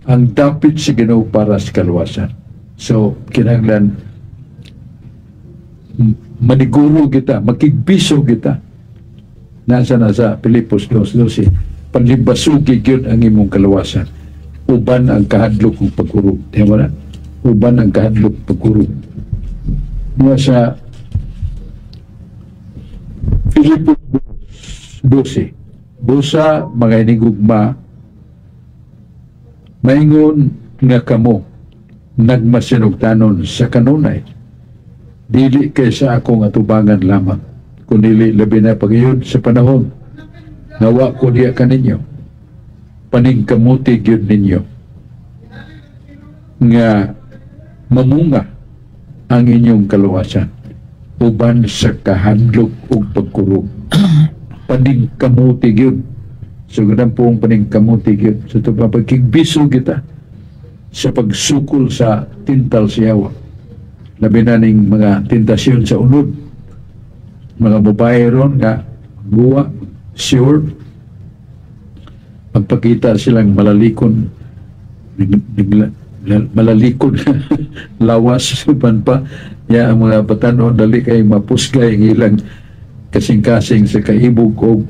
ang dapit sa Ginoo para sa kaluwasan. So kinahanglan maniguro kita, makigbiso kita. Nasa na sa Pilipos 2:12. Panlimbasugi gyud ang imong kalawasan. Uban ang kahadlok ug pagkurog. Di ba na? Uban ang kahadlok pagkurog. Mga sa Filipos 12. Busa, mga inigugma, maingon nga kamo nagmasinugtanon sa kanunay. Dili kay sa akong atubangan lamang, kundili labi na pagayon sa panahon nawa ko diya kaninyo. Paningkamuti gyud ninyo nga mamunga ang inyong kaluwasan uban sa kahadlok ug pagkurog. Paningkamuti gyud. So ganun pong paningkamuti gyud sa ito, pagkigbiso kita sa pagsukol sa tintal sa yawa, labi na ning mga tentasyon sa unod, mga babae ron nga buwa, sure magpakita silang malalikon, malalikon lawas, uban pa ya ang mga batanon, dali kay mapusgay ang ilang kasing-kasing sa kaibog o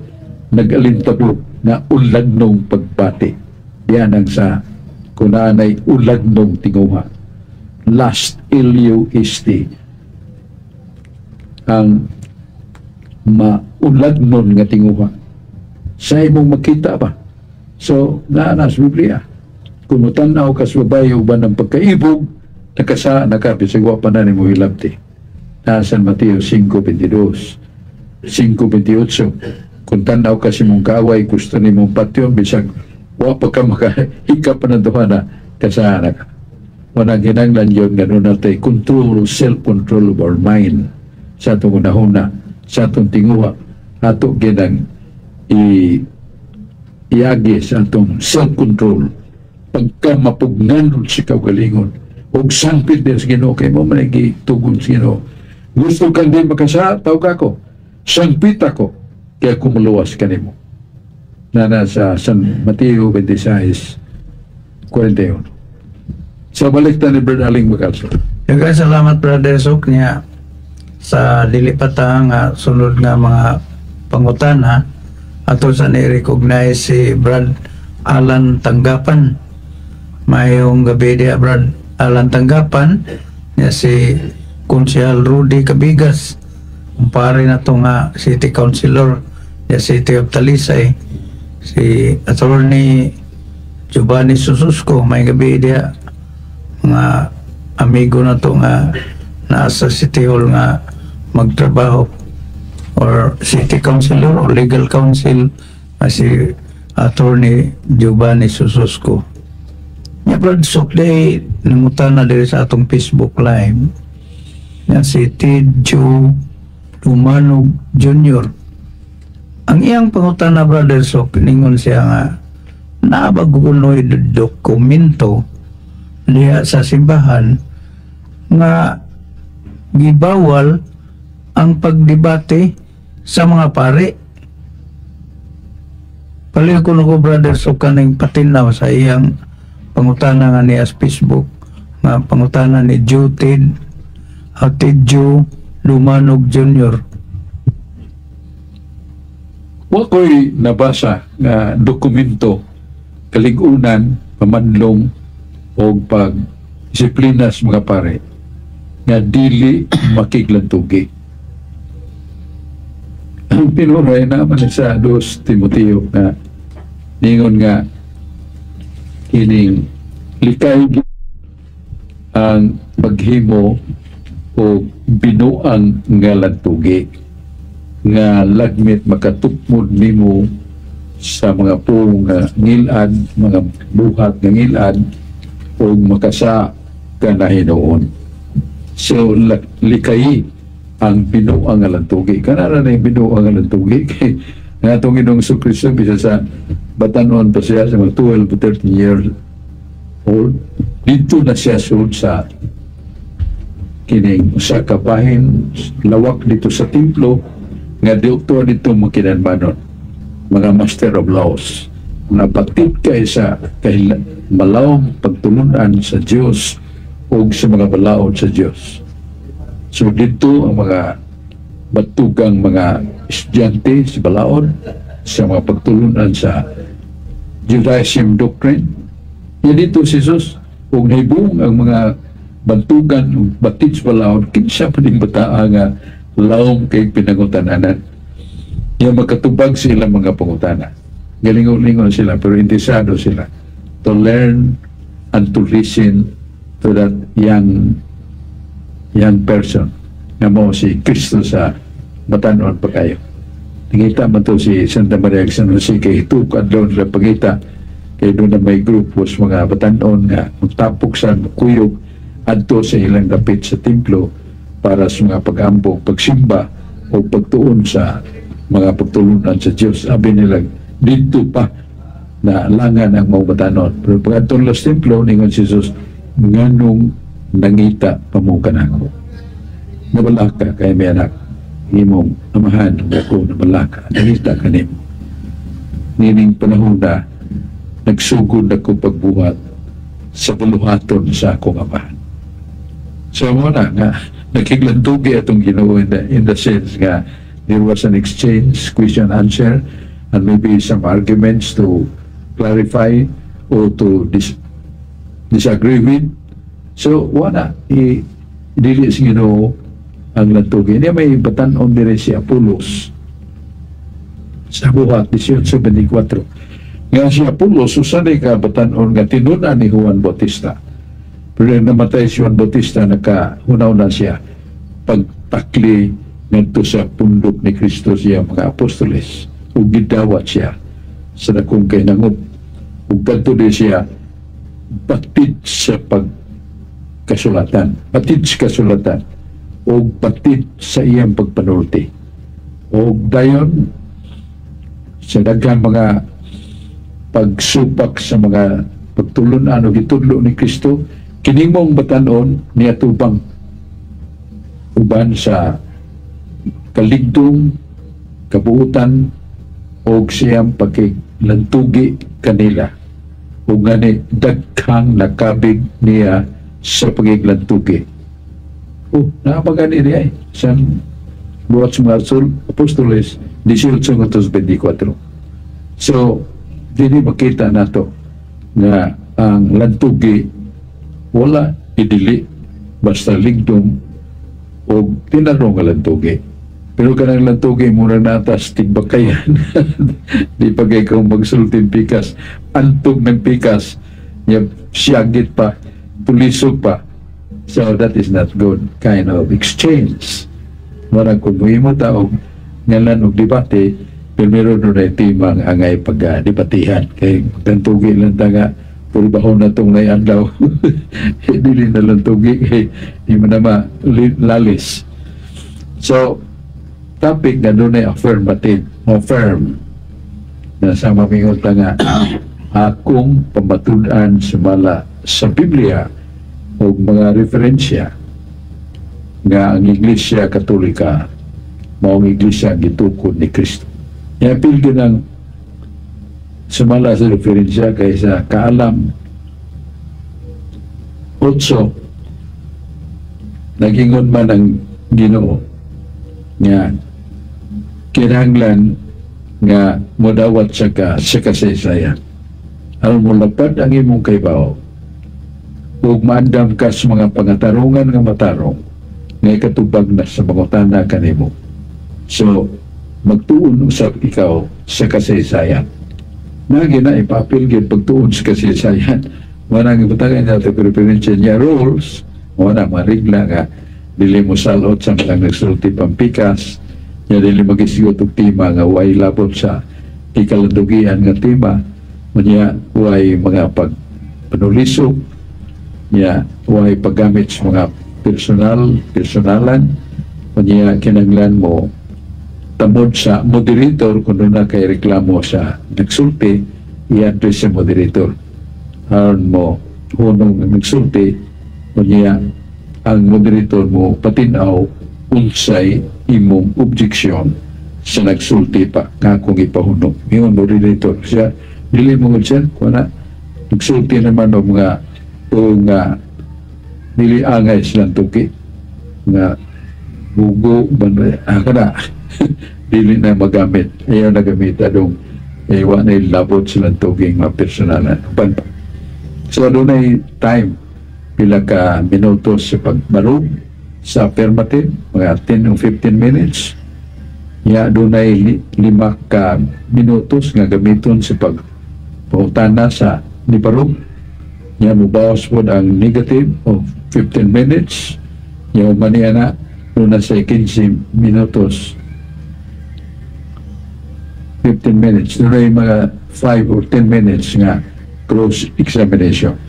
nag-alintabo na ulagnong pagbati. Yan ang sa kunanay ulagnong tinguha, lust, LUST, ang maulagnon nga tinguha sa imong makita ba. So naa na sa Biblia, kung mutanaw ka sa babae uban ng pagkaibog, nakasa naka bisag wa pa na nimo hilabti. Na San Mateo 5:22, 5:28, kung tanaw ka sa imong kaaway, gusto nimong patyon bisag wa pa ka makahikap pa ng duha na, kasana ka. Wanang kinanglan yun nga doon natin control, self-control of our mind sa atong unahuna, sa atong tinguha, ato ginang iagi sa atong self-control pagka mapugnanon si kaugalingon og sangpit din sa Ginoo, kay mo man gitugon sa Ginoo. Gusto kang di makasa, tawag ako, sangpit ako kaya kumuluwas kanimo. Na nasa San Mateo 26:41. Sa balik ta ni Brad Aling Magalso. Daghang salamat, Brother Sok, niya sa dili pa ta nga sunod nga mga pangutana, ato sa ni-recognize si Brad Alan Tanggapan. Mayong gabi diya, Brad Alan Tanggapan. Niya si Konsehal Rudy Cabigas, kumpare na to nga City Councilor niya, City of Talisay. Si Attorney Giovanni Sususco, may gabi diya, mga amigo na to nga nasa City Hall nga magtrabaho or City Councilor or Legal Council nga si Attorney Giovanni Sususco. Nya, Brad Sok, day nangutana diri sa atong Facebook Live nga si Ted Joe Lumanog Jr. Ang iyang pangutana, Brother Sok, ningon siya nga naa ba kunoy dokumento diha sa simbahan nga gibawal ang pagdebate sa mga pare. Paliw ko ko, Brother Sok, kaning patinaw sa iyang pangutana nga niya sa Facebook nga pangutana ni Joe Ted at Ted Joe Lumanog Jr. Wa ko'y nabasa nga dokumento kaligunan, pamanlong o pag disiplina sa mga pare nga dili makiglantugi. Ang tinuray naman sa 2 Timoteo nga ningon nga kining likay ang paghimo o binuang nga lantugi nga lagmit makatukmod nimo sa mga puong nga ngilad, mga buhat nga ngilad o makasa ka na hinuon. So likay ang binuang nga lantugi. Kanara na yung binuang nga lantugi. Kay nga atong Ginoong Kristo, bisa sa batanon pa siya, sa mga 12 to 13 years old, dito na siya sud sa kining usa ka bahin lawak dito sa templo nga doktor dito makinanmanon, mga master of laws na batid kay sa kahila, malawom pagtulunan sa Dios o sa mga balaod sa Dios. So dito ang mga batugang mga estudyante sa balaod sa mga pagtulunan sa Judaism doctrine. Yan dito si Jesus, kung nahibong ang mga bantugan ug batid sa balaod, kinsa pa ning bataa nga lawom kay pinangutananan. Yung makatubag sila mga pangutana. Galingon-lingon sila pero interesado sila to learn and to listen to that young young person nga mo si Kristo sa batanon pa kayo. Nangita man to si Santa Maria ug San Jose kay hituk adlaw nila pangita kay doon na may grupo sa mga batanon nga magtapok sa kuyog adto sa ilang dapit sa templo para sa mga pag-ambog, pagsimba o pagtuon sa mga pagtulunan sa Diyos. Abi nila dito pa na langan ang mga batanon. Pero pag adto nila sa templo, ningon si Jesus, "Nganong nangita pa mo kanako? Nabalaka kay may anak imong amahan ug ako nabalaka nangita kanimo. Nining panahon na nagsugod ako pagbuhat sa buluhaton sa akong amahan." So mo na nga nakiglantugi atong Ginoo in the sense nga there was an exchange, question answer, and maybe some arguments to clarify or to disagree with. So wala i dili sa Ginoo ang lantugi. Hindi may batanon dire si Apollos sa Buhat 18:24. Nga si Apollos usa ka batanon nga tinun-an ni Juan Bautista. Pero nang namatay si Juan Bautista, nakahunaw na siya pagtakli ngadto sa pundok ni Kristo siya mga apostoles ug gidawat siya sa dakong kahinangop ug kadto di siya batid sa pagkasulatan, batid sa kasulatan o batid sa iyang pagpanulti o dayon sa daghang mga pagsupak sa mga pagtulunan o gitudlo ni Kristo. Kining mong batanon niatubang uban sa kaligdong kabuutan og siyang pagkilantugi kanila ug ngani daghang nakabig niya sa pagiglantugi. Oh, napagani niya eh. Sa Buhat sa mga Apostoles 18:24. So, dili makita nato nga ang lantugi wala idili basta ligdong o tinarong nga lantugi. Pero kanang lantugi mura natas tigbakayan. Di pa kay kung magsultin pikas, antog ng pikas, nya siyagit pa, pulisog pa. So that is not good kind of exchange. Marang kung muhimo ta og ngalan og debate, primero doon ay timang angay pag-debatihan. Kay maglantugi lang ta nga, puro bahon na itong naiandaw. Dili na lantugi kay di mo na lalis. So, topic na doon ay affirmative, affirm. Na sa mamingot ta nga, akong pamatud-an sumala sa Biblia o mga referensya nga ang Iglesia Katolika mao ang Iglesia ang gitukod ni Kristo. Yapil gyud ang sumala sa referensya kay sa Kaalam 8, nagingon man ang Ginoo nga kinahanglan nga modawat sa ka sa kasaysayan aron molapad ang imong kaybaw ug maandam ka sa mga pangatarungan nga matarong nga ikatubag na sa mangutana kanimo. So, magtuon usab ikaw sa kasaysayan. Nagi na ipapil gyud pagtuon sa kasaysayan. Wala nga ibutangan nato referensya niya rules, wala marigla nga dili mo salot sa mga nagsulti pampikas, nya dili magisgot og tema nga way labot sa ikalandugian nga tema, unya way mga pag panulisog, nya way paggamit sa mga personal, personalan, unya kinanglan mo tamod sa moderator kung doon na kay reklamo sa nagsulti, i-address sa moderator. Aron mo hunong ang nagsulti, unya ang moderator mo patinaw unsay imong objection sa nagsulti pa nga akong ipahunong. Ingon moderator siya, dili mo gud siya, kuha nagsulti naman og mga o nga dili angay silang tuki nga bugo ban ah, kana. Dili na magamit. Ayaw na gamita dong wa na labot silang tuging mga personalan. Uban pa. So dunay time, pila ka minutos sa pagbarog sa affirmative, mga 10 o 15 minutes. Ya, dunay 5 ka minutos nga gamiton sa pagpangutana sa nibarog. Ya, mubawas po ang negative of 15 minutes. Ya, maniya na doon na sa 15 minutos, 15 minutes, doon mga 5 or 10 minutes nga cross examination.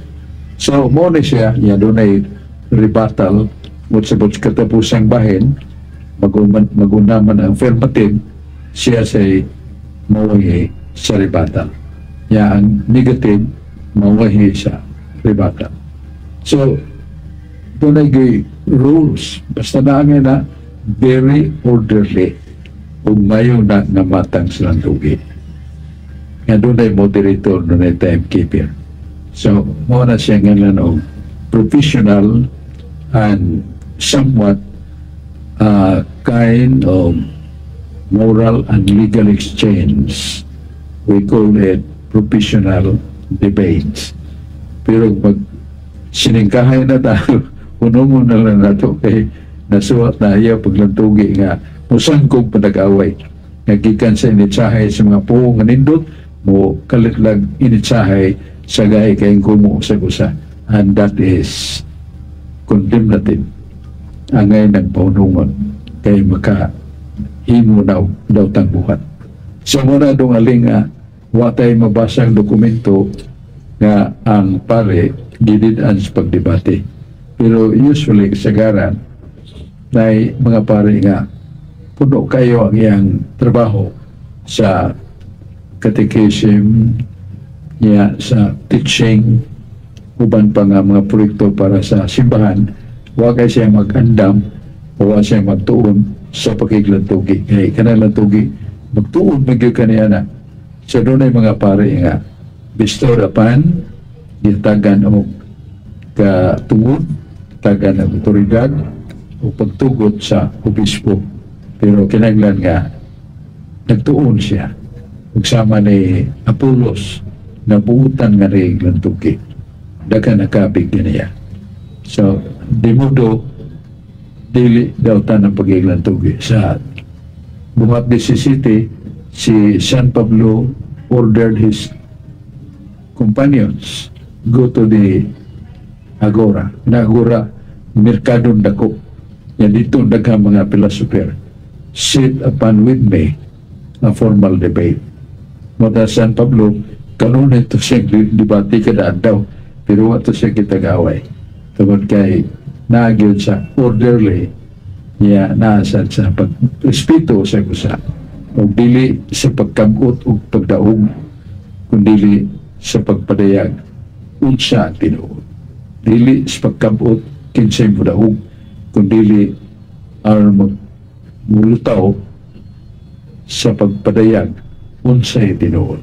So mo na siya. Ya, doon ay rebuttal mut sa katapusang bahin, maguna man ang affirmative, siya say mawahi sa rebuttal. Ya, ang negative mawahi sa rebuttal. So doon ay rules, basta na ang na very orderly ug mayo na nga matang silang tugi nga doon ay moderator, doon ay timekeeper. So mo na siya nga og professional and somewhat kind of moral and legal exchange. We call it professional debates. Pero pag siningkahay na tayo, puno mo na lang nato kay nasuwat na iya paglantugi nga musangkog pa nag-away. Nga gikan sa initsahay sa mga puong nga nindot, mo kalit lang initsahay sa gahi kay kumo sa usa. And that is condemnative. Angay nagpaunungon kay maka himo na og daotang buhat. So mo na dong aling nga wa tay mabasang dokumento nga ang pare gidid-an sa pagdebate. Pero usually kasagaran nay mga pare nga puno kayo ang iyang trabaho sa catechism niya, sa teaching, uban pa nga mga proyekto para sa simbahan, wa kay siya mag-andam o wa siya magtuon sa pakiglantugi kay kanang lantugi magtuon man gyud kaniya na. So dunay mga pare nga bestowed upon, gitagan og katungod, tagan og otoridad o pagtugot sa obispo, pero kinahanglan nga nagtuon siya ug sama ni Apolos na buutan nga lantugi, daghan nakabig niya. So di modo dili dautan ang pagiglantugi. Sa Bungat 17, si San Pablo ordered his companions go to the Agora. Na Agora, merkado dako. Yan dito daghang mga philosopher. "Sit upon with me a formal debate." Mata San Pablo, kanunay to siya debate kada adlaw, pero wa to siya kitag-away. Tungod kay naagyod sa orderly niya, naa sa pagrespeto sa usa o dili sa pagkabot o pagdaog, kundili sa pagpadayag unsa ang tinuod, dili sa pagkabot kinsay modaog, kundili aron magmulutaw sa pagpadayag unsay tinuod.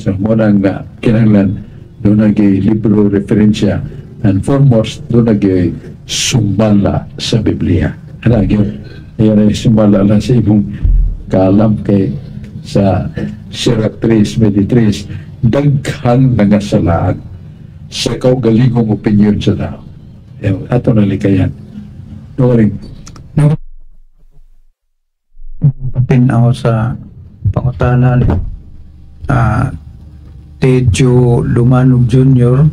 So mo nang kinahanglan doon naging libro referensya and foremost doon naging sumala sa Biblia. Ano yun? Ayan ay sumala lang sa imong kaalam kay sa Sirach 3:23, daghang nangasalaag sa kaugalingong opinion sa tao. Ayaw, ato na likayan. Doring. Patinaw sa pangutana ni Tejo Lumanog Jr.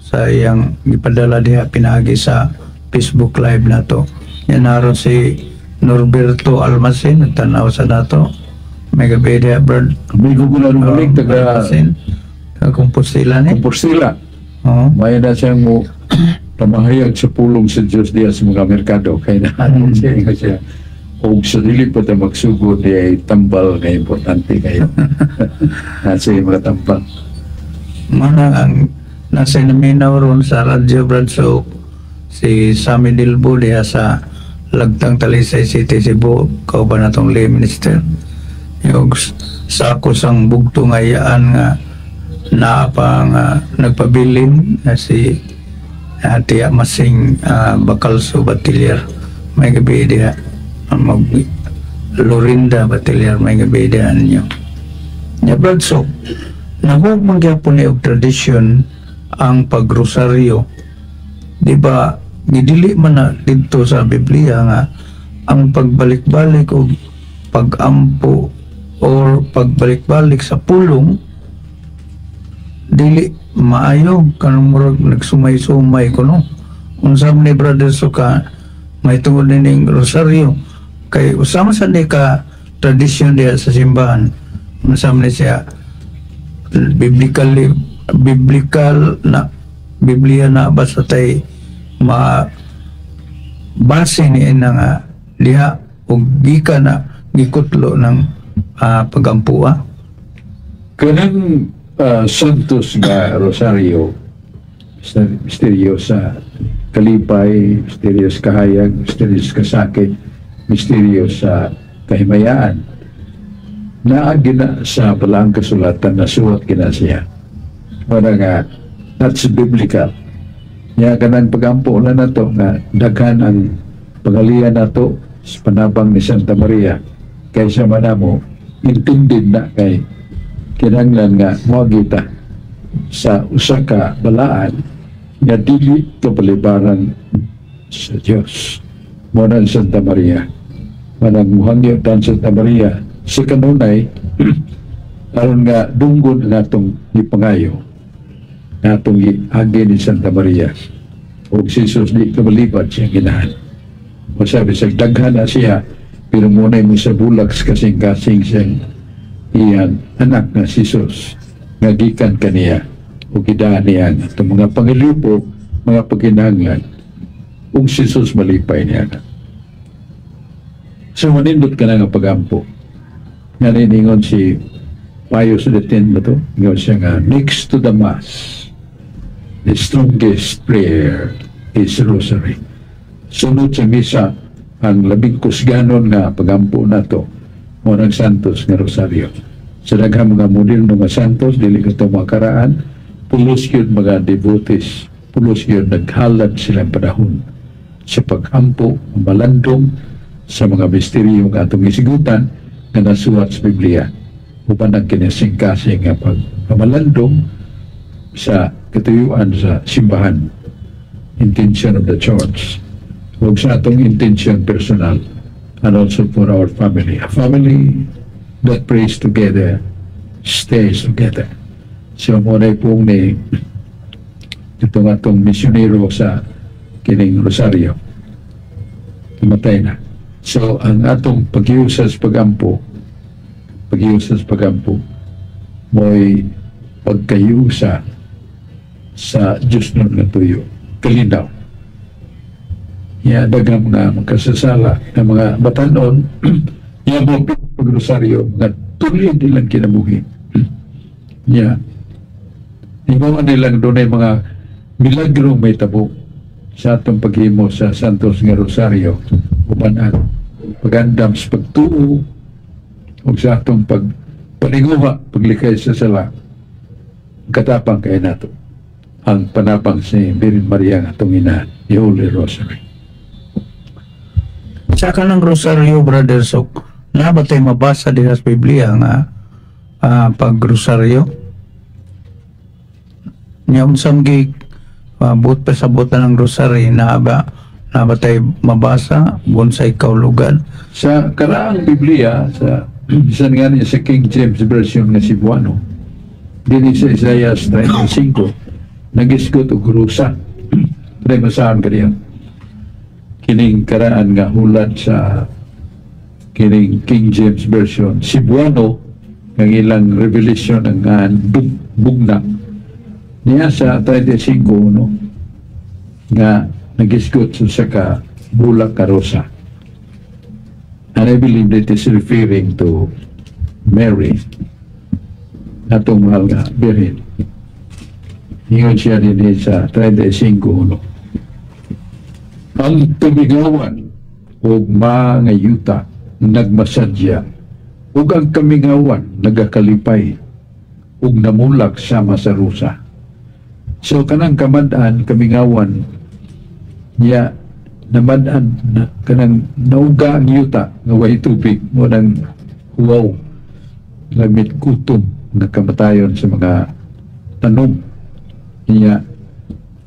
sa iyang gipadala diha pinaagi sa Facebook Live nato. Yan naron si Norberto Almacen nagtanaw sa nato. May gabi diha, Brad. Amigo ko na nung balik, taga Almacen. Taga Compostela ni. Compostela. Oo. May na siyang mo pamahayag sa pulong sa Diyos diya sa mga merkado. Kaya na siya, nga siya. O sa dili pa ta magsugod di ay tambal nga importante kayo. Nasa yung mga tambal. Mana ang nasa naminaw ron sa radyo, Brad, so si Sammy Dilbo diha sa Lagtang, Talisay City, Cebu, kauban natong lay minister. Yung sa ako sang bugto nga iyaan nga naa pa nga nagpabilin nga si Tia Masing Bacalso Batilier. May gabi diha mag Lorinda Batiliar, maayong gabii diha ninyo. Nya, Brad Sok, nahug man gyapon ni og tradisyon ang pagrosaryo. Di ba, gidili man na didto sa Biblia nga ang pagbalik-balik og pagampo or pagbalik-balik sa pulong dili maayo, kanang murag nagsumay-sumay kuno? Unsa man ni, Brother Sok, may tungod nining rosaryo, kay usa man sa ni ka tradisyon diha sa simbahan? Unsa man ni siya, biblical na Biblia na basta tay ma base ni ina nga diha og gikan na gikutlo ng pagampua? Kanang Santos nga Rosario, misteryo sa kalipay, misteryo sa kahayag, misteryo sa kasakit, misteryo sa kahimayaan. Naa gina sa Balaang Kasulatan, nasuwat gina siya. Wala nga, that's biblical. Nya kanang pagampo na nato nga daghan ang pangalian nato sa panabang ni Santa Maria kaysa manamo intended na kay kinahanglan nga moagi ta sa usa ka balaan nga dili kapalibaran sa Dios. Mo na ang Santa Maria. Manang muhangyo tan Santa Maria sa kanunay aron nga dunggon ang atong gipangayo, nga atong giagi ni Santa Maria ug si Jesus di kabalibad siyang ginahan. O sabi sa daghan na siya, pero muna'y mo sa bulak sa kasing-kasing siyang iyang anak nga si Jesus nga gikan kaniya o gidaan niya ang atong mga pangilipo, mga pagkinahanglan, ug si Jesus malipay niya na. So manindot ka na nga pagampo. Nga niningon si Pius X ba to? Ingon siya nga, "Next to the Mass, the strongest prayer is Rosary." Sunod sa misa, ang labing kusganon nga pagampo nato mo ng Santos nga Rosario. Sa daghang mga moderno nga santos, dili ka ito makaraan, pulos yun mga devotees, pulos yun naghalad silang panahon sa pagampo, malandong sa mga misteryo nga atong isigutan nga nasuwat sa Biblia uban ang kinasing-kasing nga pagpamalandong sa katuyuan sa simbahan, intention of the Church ug sa atong intention personal, and also for our family. A family that prays together stays together. So mo na pong ni itong atong misyonero sa kining Rosario, namatay na. So ang atong pag-iusa sa pagampo, pag-iusa sa pagampo mo'y pagkayusa sa Diyos nun nga tuyo, kalinaw. Ya daghang mga magkasasala ng mga batanon ya mo pag-rosaryo mga tulid ilang kinabuhi. Ya ingon nilang dunay mga milagro may tabo sa atong paghimo sa Santos nga Rosario uban ang pagandam sa pagtuo ug sa atong pagpaninguha, paglikay sa sala. Katapang kay nato ang panabang si Birhen Maria nga atong ina, the Holy Rosary. Sa kanang rosaryo, Brother Sok, na ba tayo mabasa din sa Biblia nga pag-rosaryo? Nya unsang gi buot pa sa butan ng rosary, na ba tayo mabasa unsay kaulugan? Sa karaang Biblia, sa bisan nga niya sa King James Version nga Cebuano, dinhi sa Isaiah 35, nagisgot og rusa. Pwede masahan ka niya. Kining karaan nga hulat sa kining King James Version Cebuano ang ilang revelation ang bugna niya sa 35 no nga nagisgot sa ka bulak ka rosa. And I believe that is referring to Mary, atong mahal nga Birhen. Ingon siya din sa 35.1. Ang kamingawan ug mga yuta nagmasadya ug ang kamingawan nagakalipay ug namulak sama sa rusa. So kanang kamad-an, kamingawan niya. Namad-an na kanang nauga ang yuta nga way tubig, mo nang huwaw, lamit gutom nga kamatayon sa mga tanom niya.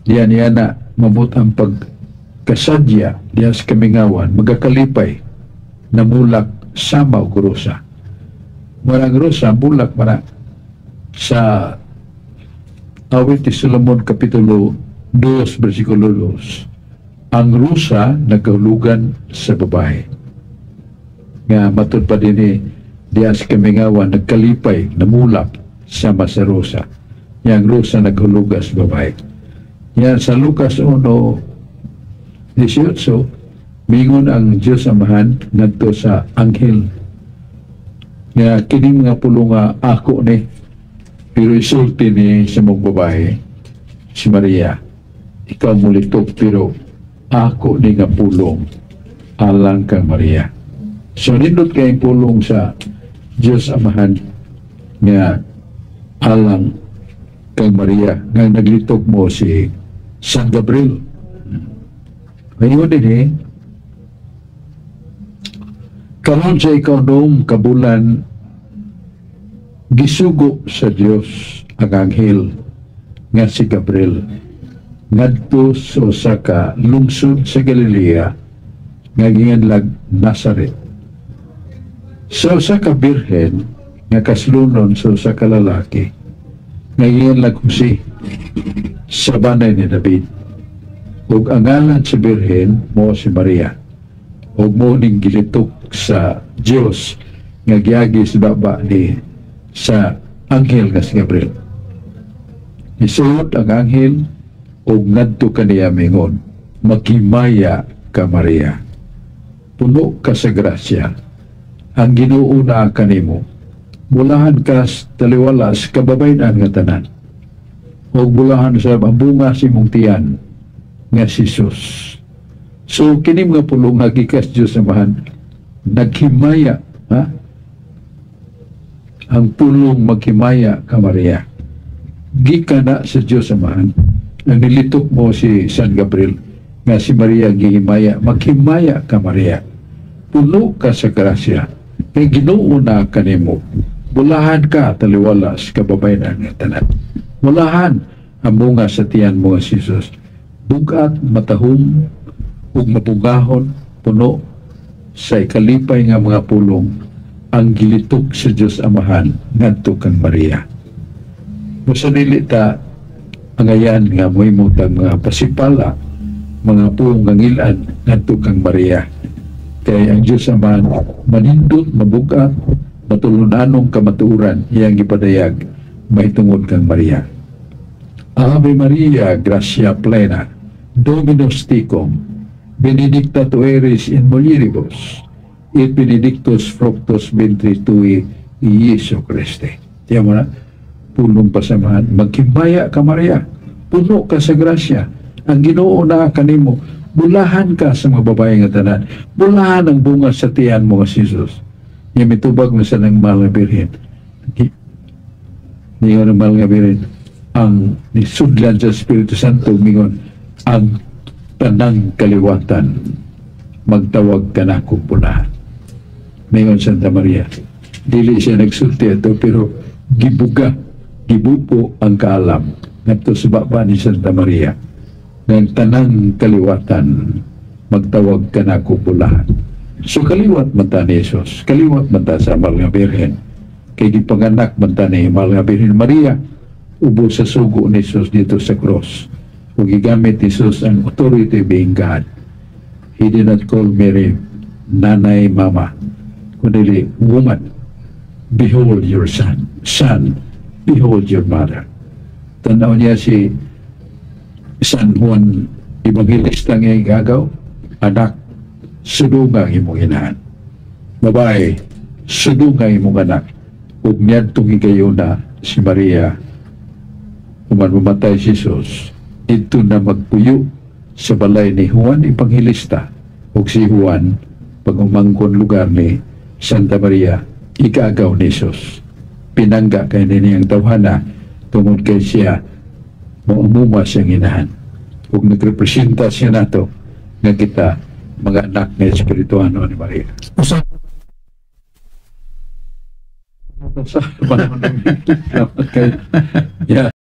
Diya niya na mabot ang pagkasadya diya sa kamingawan, magakalipay, namulak sama og rosa. Marang rosa bulak mana sa Awit ni Solomon Kapitulo 2 versikulo 2. Ang rosa nagahulugan sa babae. Nga matud pa din eh, diya sa kamingawan nagkalipay, namulak sama sa rosa. Yang rosa naghulugan sa babae. Yan sa Lucas 1:18, mingon ang Diyos Amahan ngadto sa anghel nga kini mga pulong nga ako ni, pero isulti ni sa mong babae si Maria, ikaw mulitok pero ako ni nga pulong alang kang Maria. So nindot kay pulong sa Diyos Amahan nga alang kang Maria nga naglitok mo si San Gabriel. Ngayon din eh, karon sa ikaunom ka bulan, gisugo sa Dios ang anghel nga si Gabriel ngadto sa usa ka lungsod sa Galilea nga ginganlag Nazaret, sa usa ka birhen nga kaslunon sa usa ka lalaki nga ginganlag Jose, sa banay ni David. Ug ang ngalan sa birhen mo si Maria. Ug mo ning gilitok sa Dios nga giagi sa baba ni sa anghel nga si Gabriel. Isuod ang anghel ug ngadto kaniya mingon, "Maghimaya ka, Maria. Puno ka sa grasya. Ang Ginoo naa kanimo. Bulahan ka sa taliwala sa kababayen-an nga tanan. Ug bulahan sa ang bunga sa imong tiyan nga si Jesus." So kini mga pulong nga gikas Dios Amahan, naghimaya, ha? Ang pulong "Maghimaya ka, Maria" gikan na sa Dios Amahan. Ang nilitok mo si San Gabriel nga si Maria gihimaya, "Maghimaya ka, Maria. Puno ka sa grasya. Kay Ginoo na kanimo. Bulahan ka taliwala sa kababayen nga tanan. Bulahan ang bunga sa tiyan mo nga si Jesus." Bugat, matahom, ug mabugahon, puno sa ikalipay nga mga pulong ang gilitok sa Dios Amahan ngadto kang Maria. Busa dili ta angayan nga mohimo tag mga pasipala, mga pulong nga ngil-ad ngadto kang Maria. Kay ang Dios Amahan manindot, mabugat, matulun-anong kamatuoran iyang gipadayag mahitungod kang Maria. Ave Maria, gratia plena, Dominus tecum, benedicta tu eris in mulieribus, et benedictus fructus ventris tui, Iesu Christe. Tiyan mo na, pulong pasamahan, "Maghimaya ka, Maria, puno ka sa grasya, ang Ginoo na kanimo, bulahan ka sa mga babae nga tanan, bulahan ang bunga sa tiyan mo nga si Jesus." Nga mitubag mo sa ng mahal nga birhen. Ningon ang mahal nga birhen, ang nisudlan sa Espiritu Santo, mingon, "Ang tanang kaliwatan, magtawag ka na kong bulahan." Mingon Santa Maria, dili siya nagsulti ito, pero gibuga, gibupo ang kaalam ngadto sa baba ni Santa Maria ng tanang kaliwatan magtawag ka na bulahan. So kaliwat man ta ni Jesus, kaliwat man ta sa Mahal nga Birhen. Kay gipanganak man ta ni Mahal nga Birhen Maria ubos sa sugo ni Jesus dito sa cross. Ug gigamit ni Jesus ang authority being God. He did not call Mary nanay, mama, kundi "Woman, behold your son. Son, behold your mother." Tanaw niya si San Juan Evangelista nga igagaw, "Anak, sudunga ang imong inahan. Babae, sudunga ang imong anak." Ug niadtong higayuna si Maria, human mamatay si Jesus, didto na magpuyo sa balay ni Juan Evangelista. Ug si Juan, pag umangkon lugar ni Santa Maria, igagaw ni Jesus. Pinangga kay niyang tawhana tungod kay siya moamuma siyang inahan. Ug nagrepresenta siya nato Nga kita mga anak ni Espirituano ni Maria. Usa Sa panahon ng. Salamat kayo. Yeah.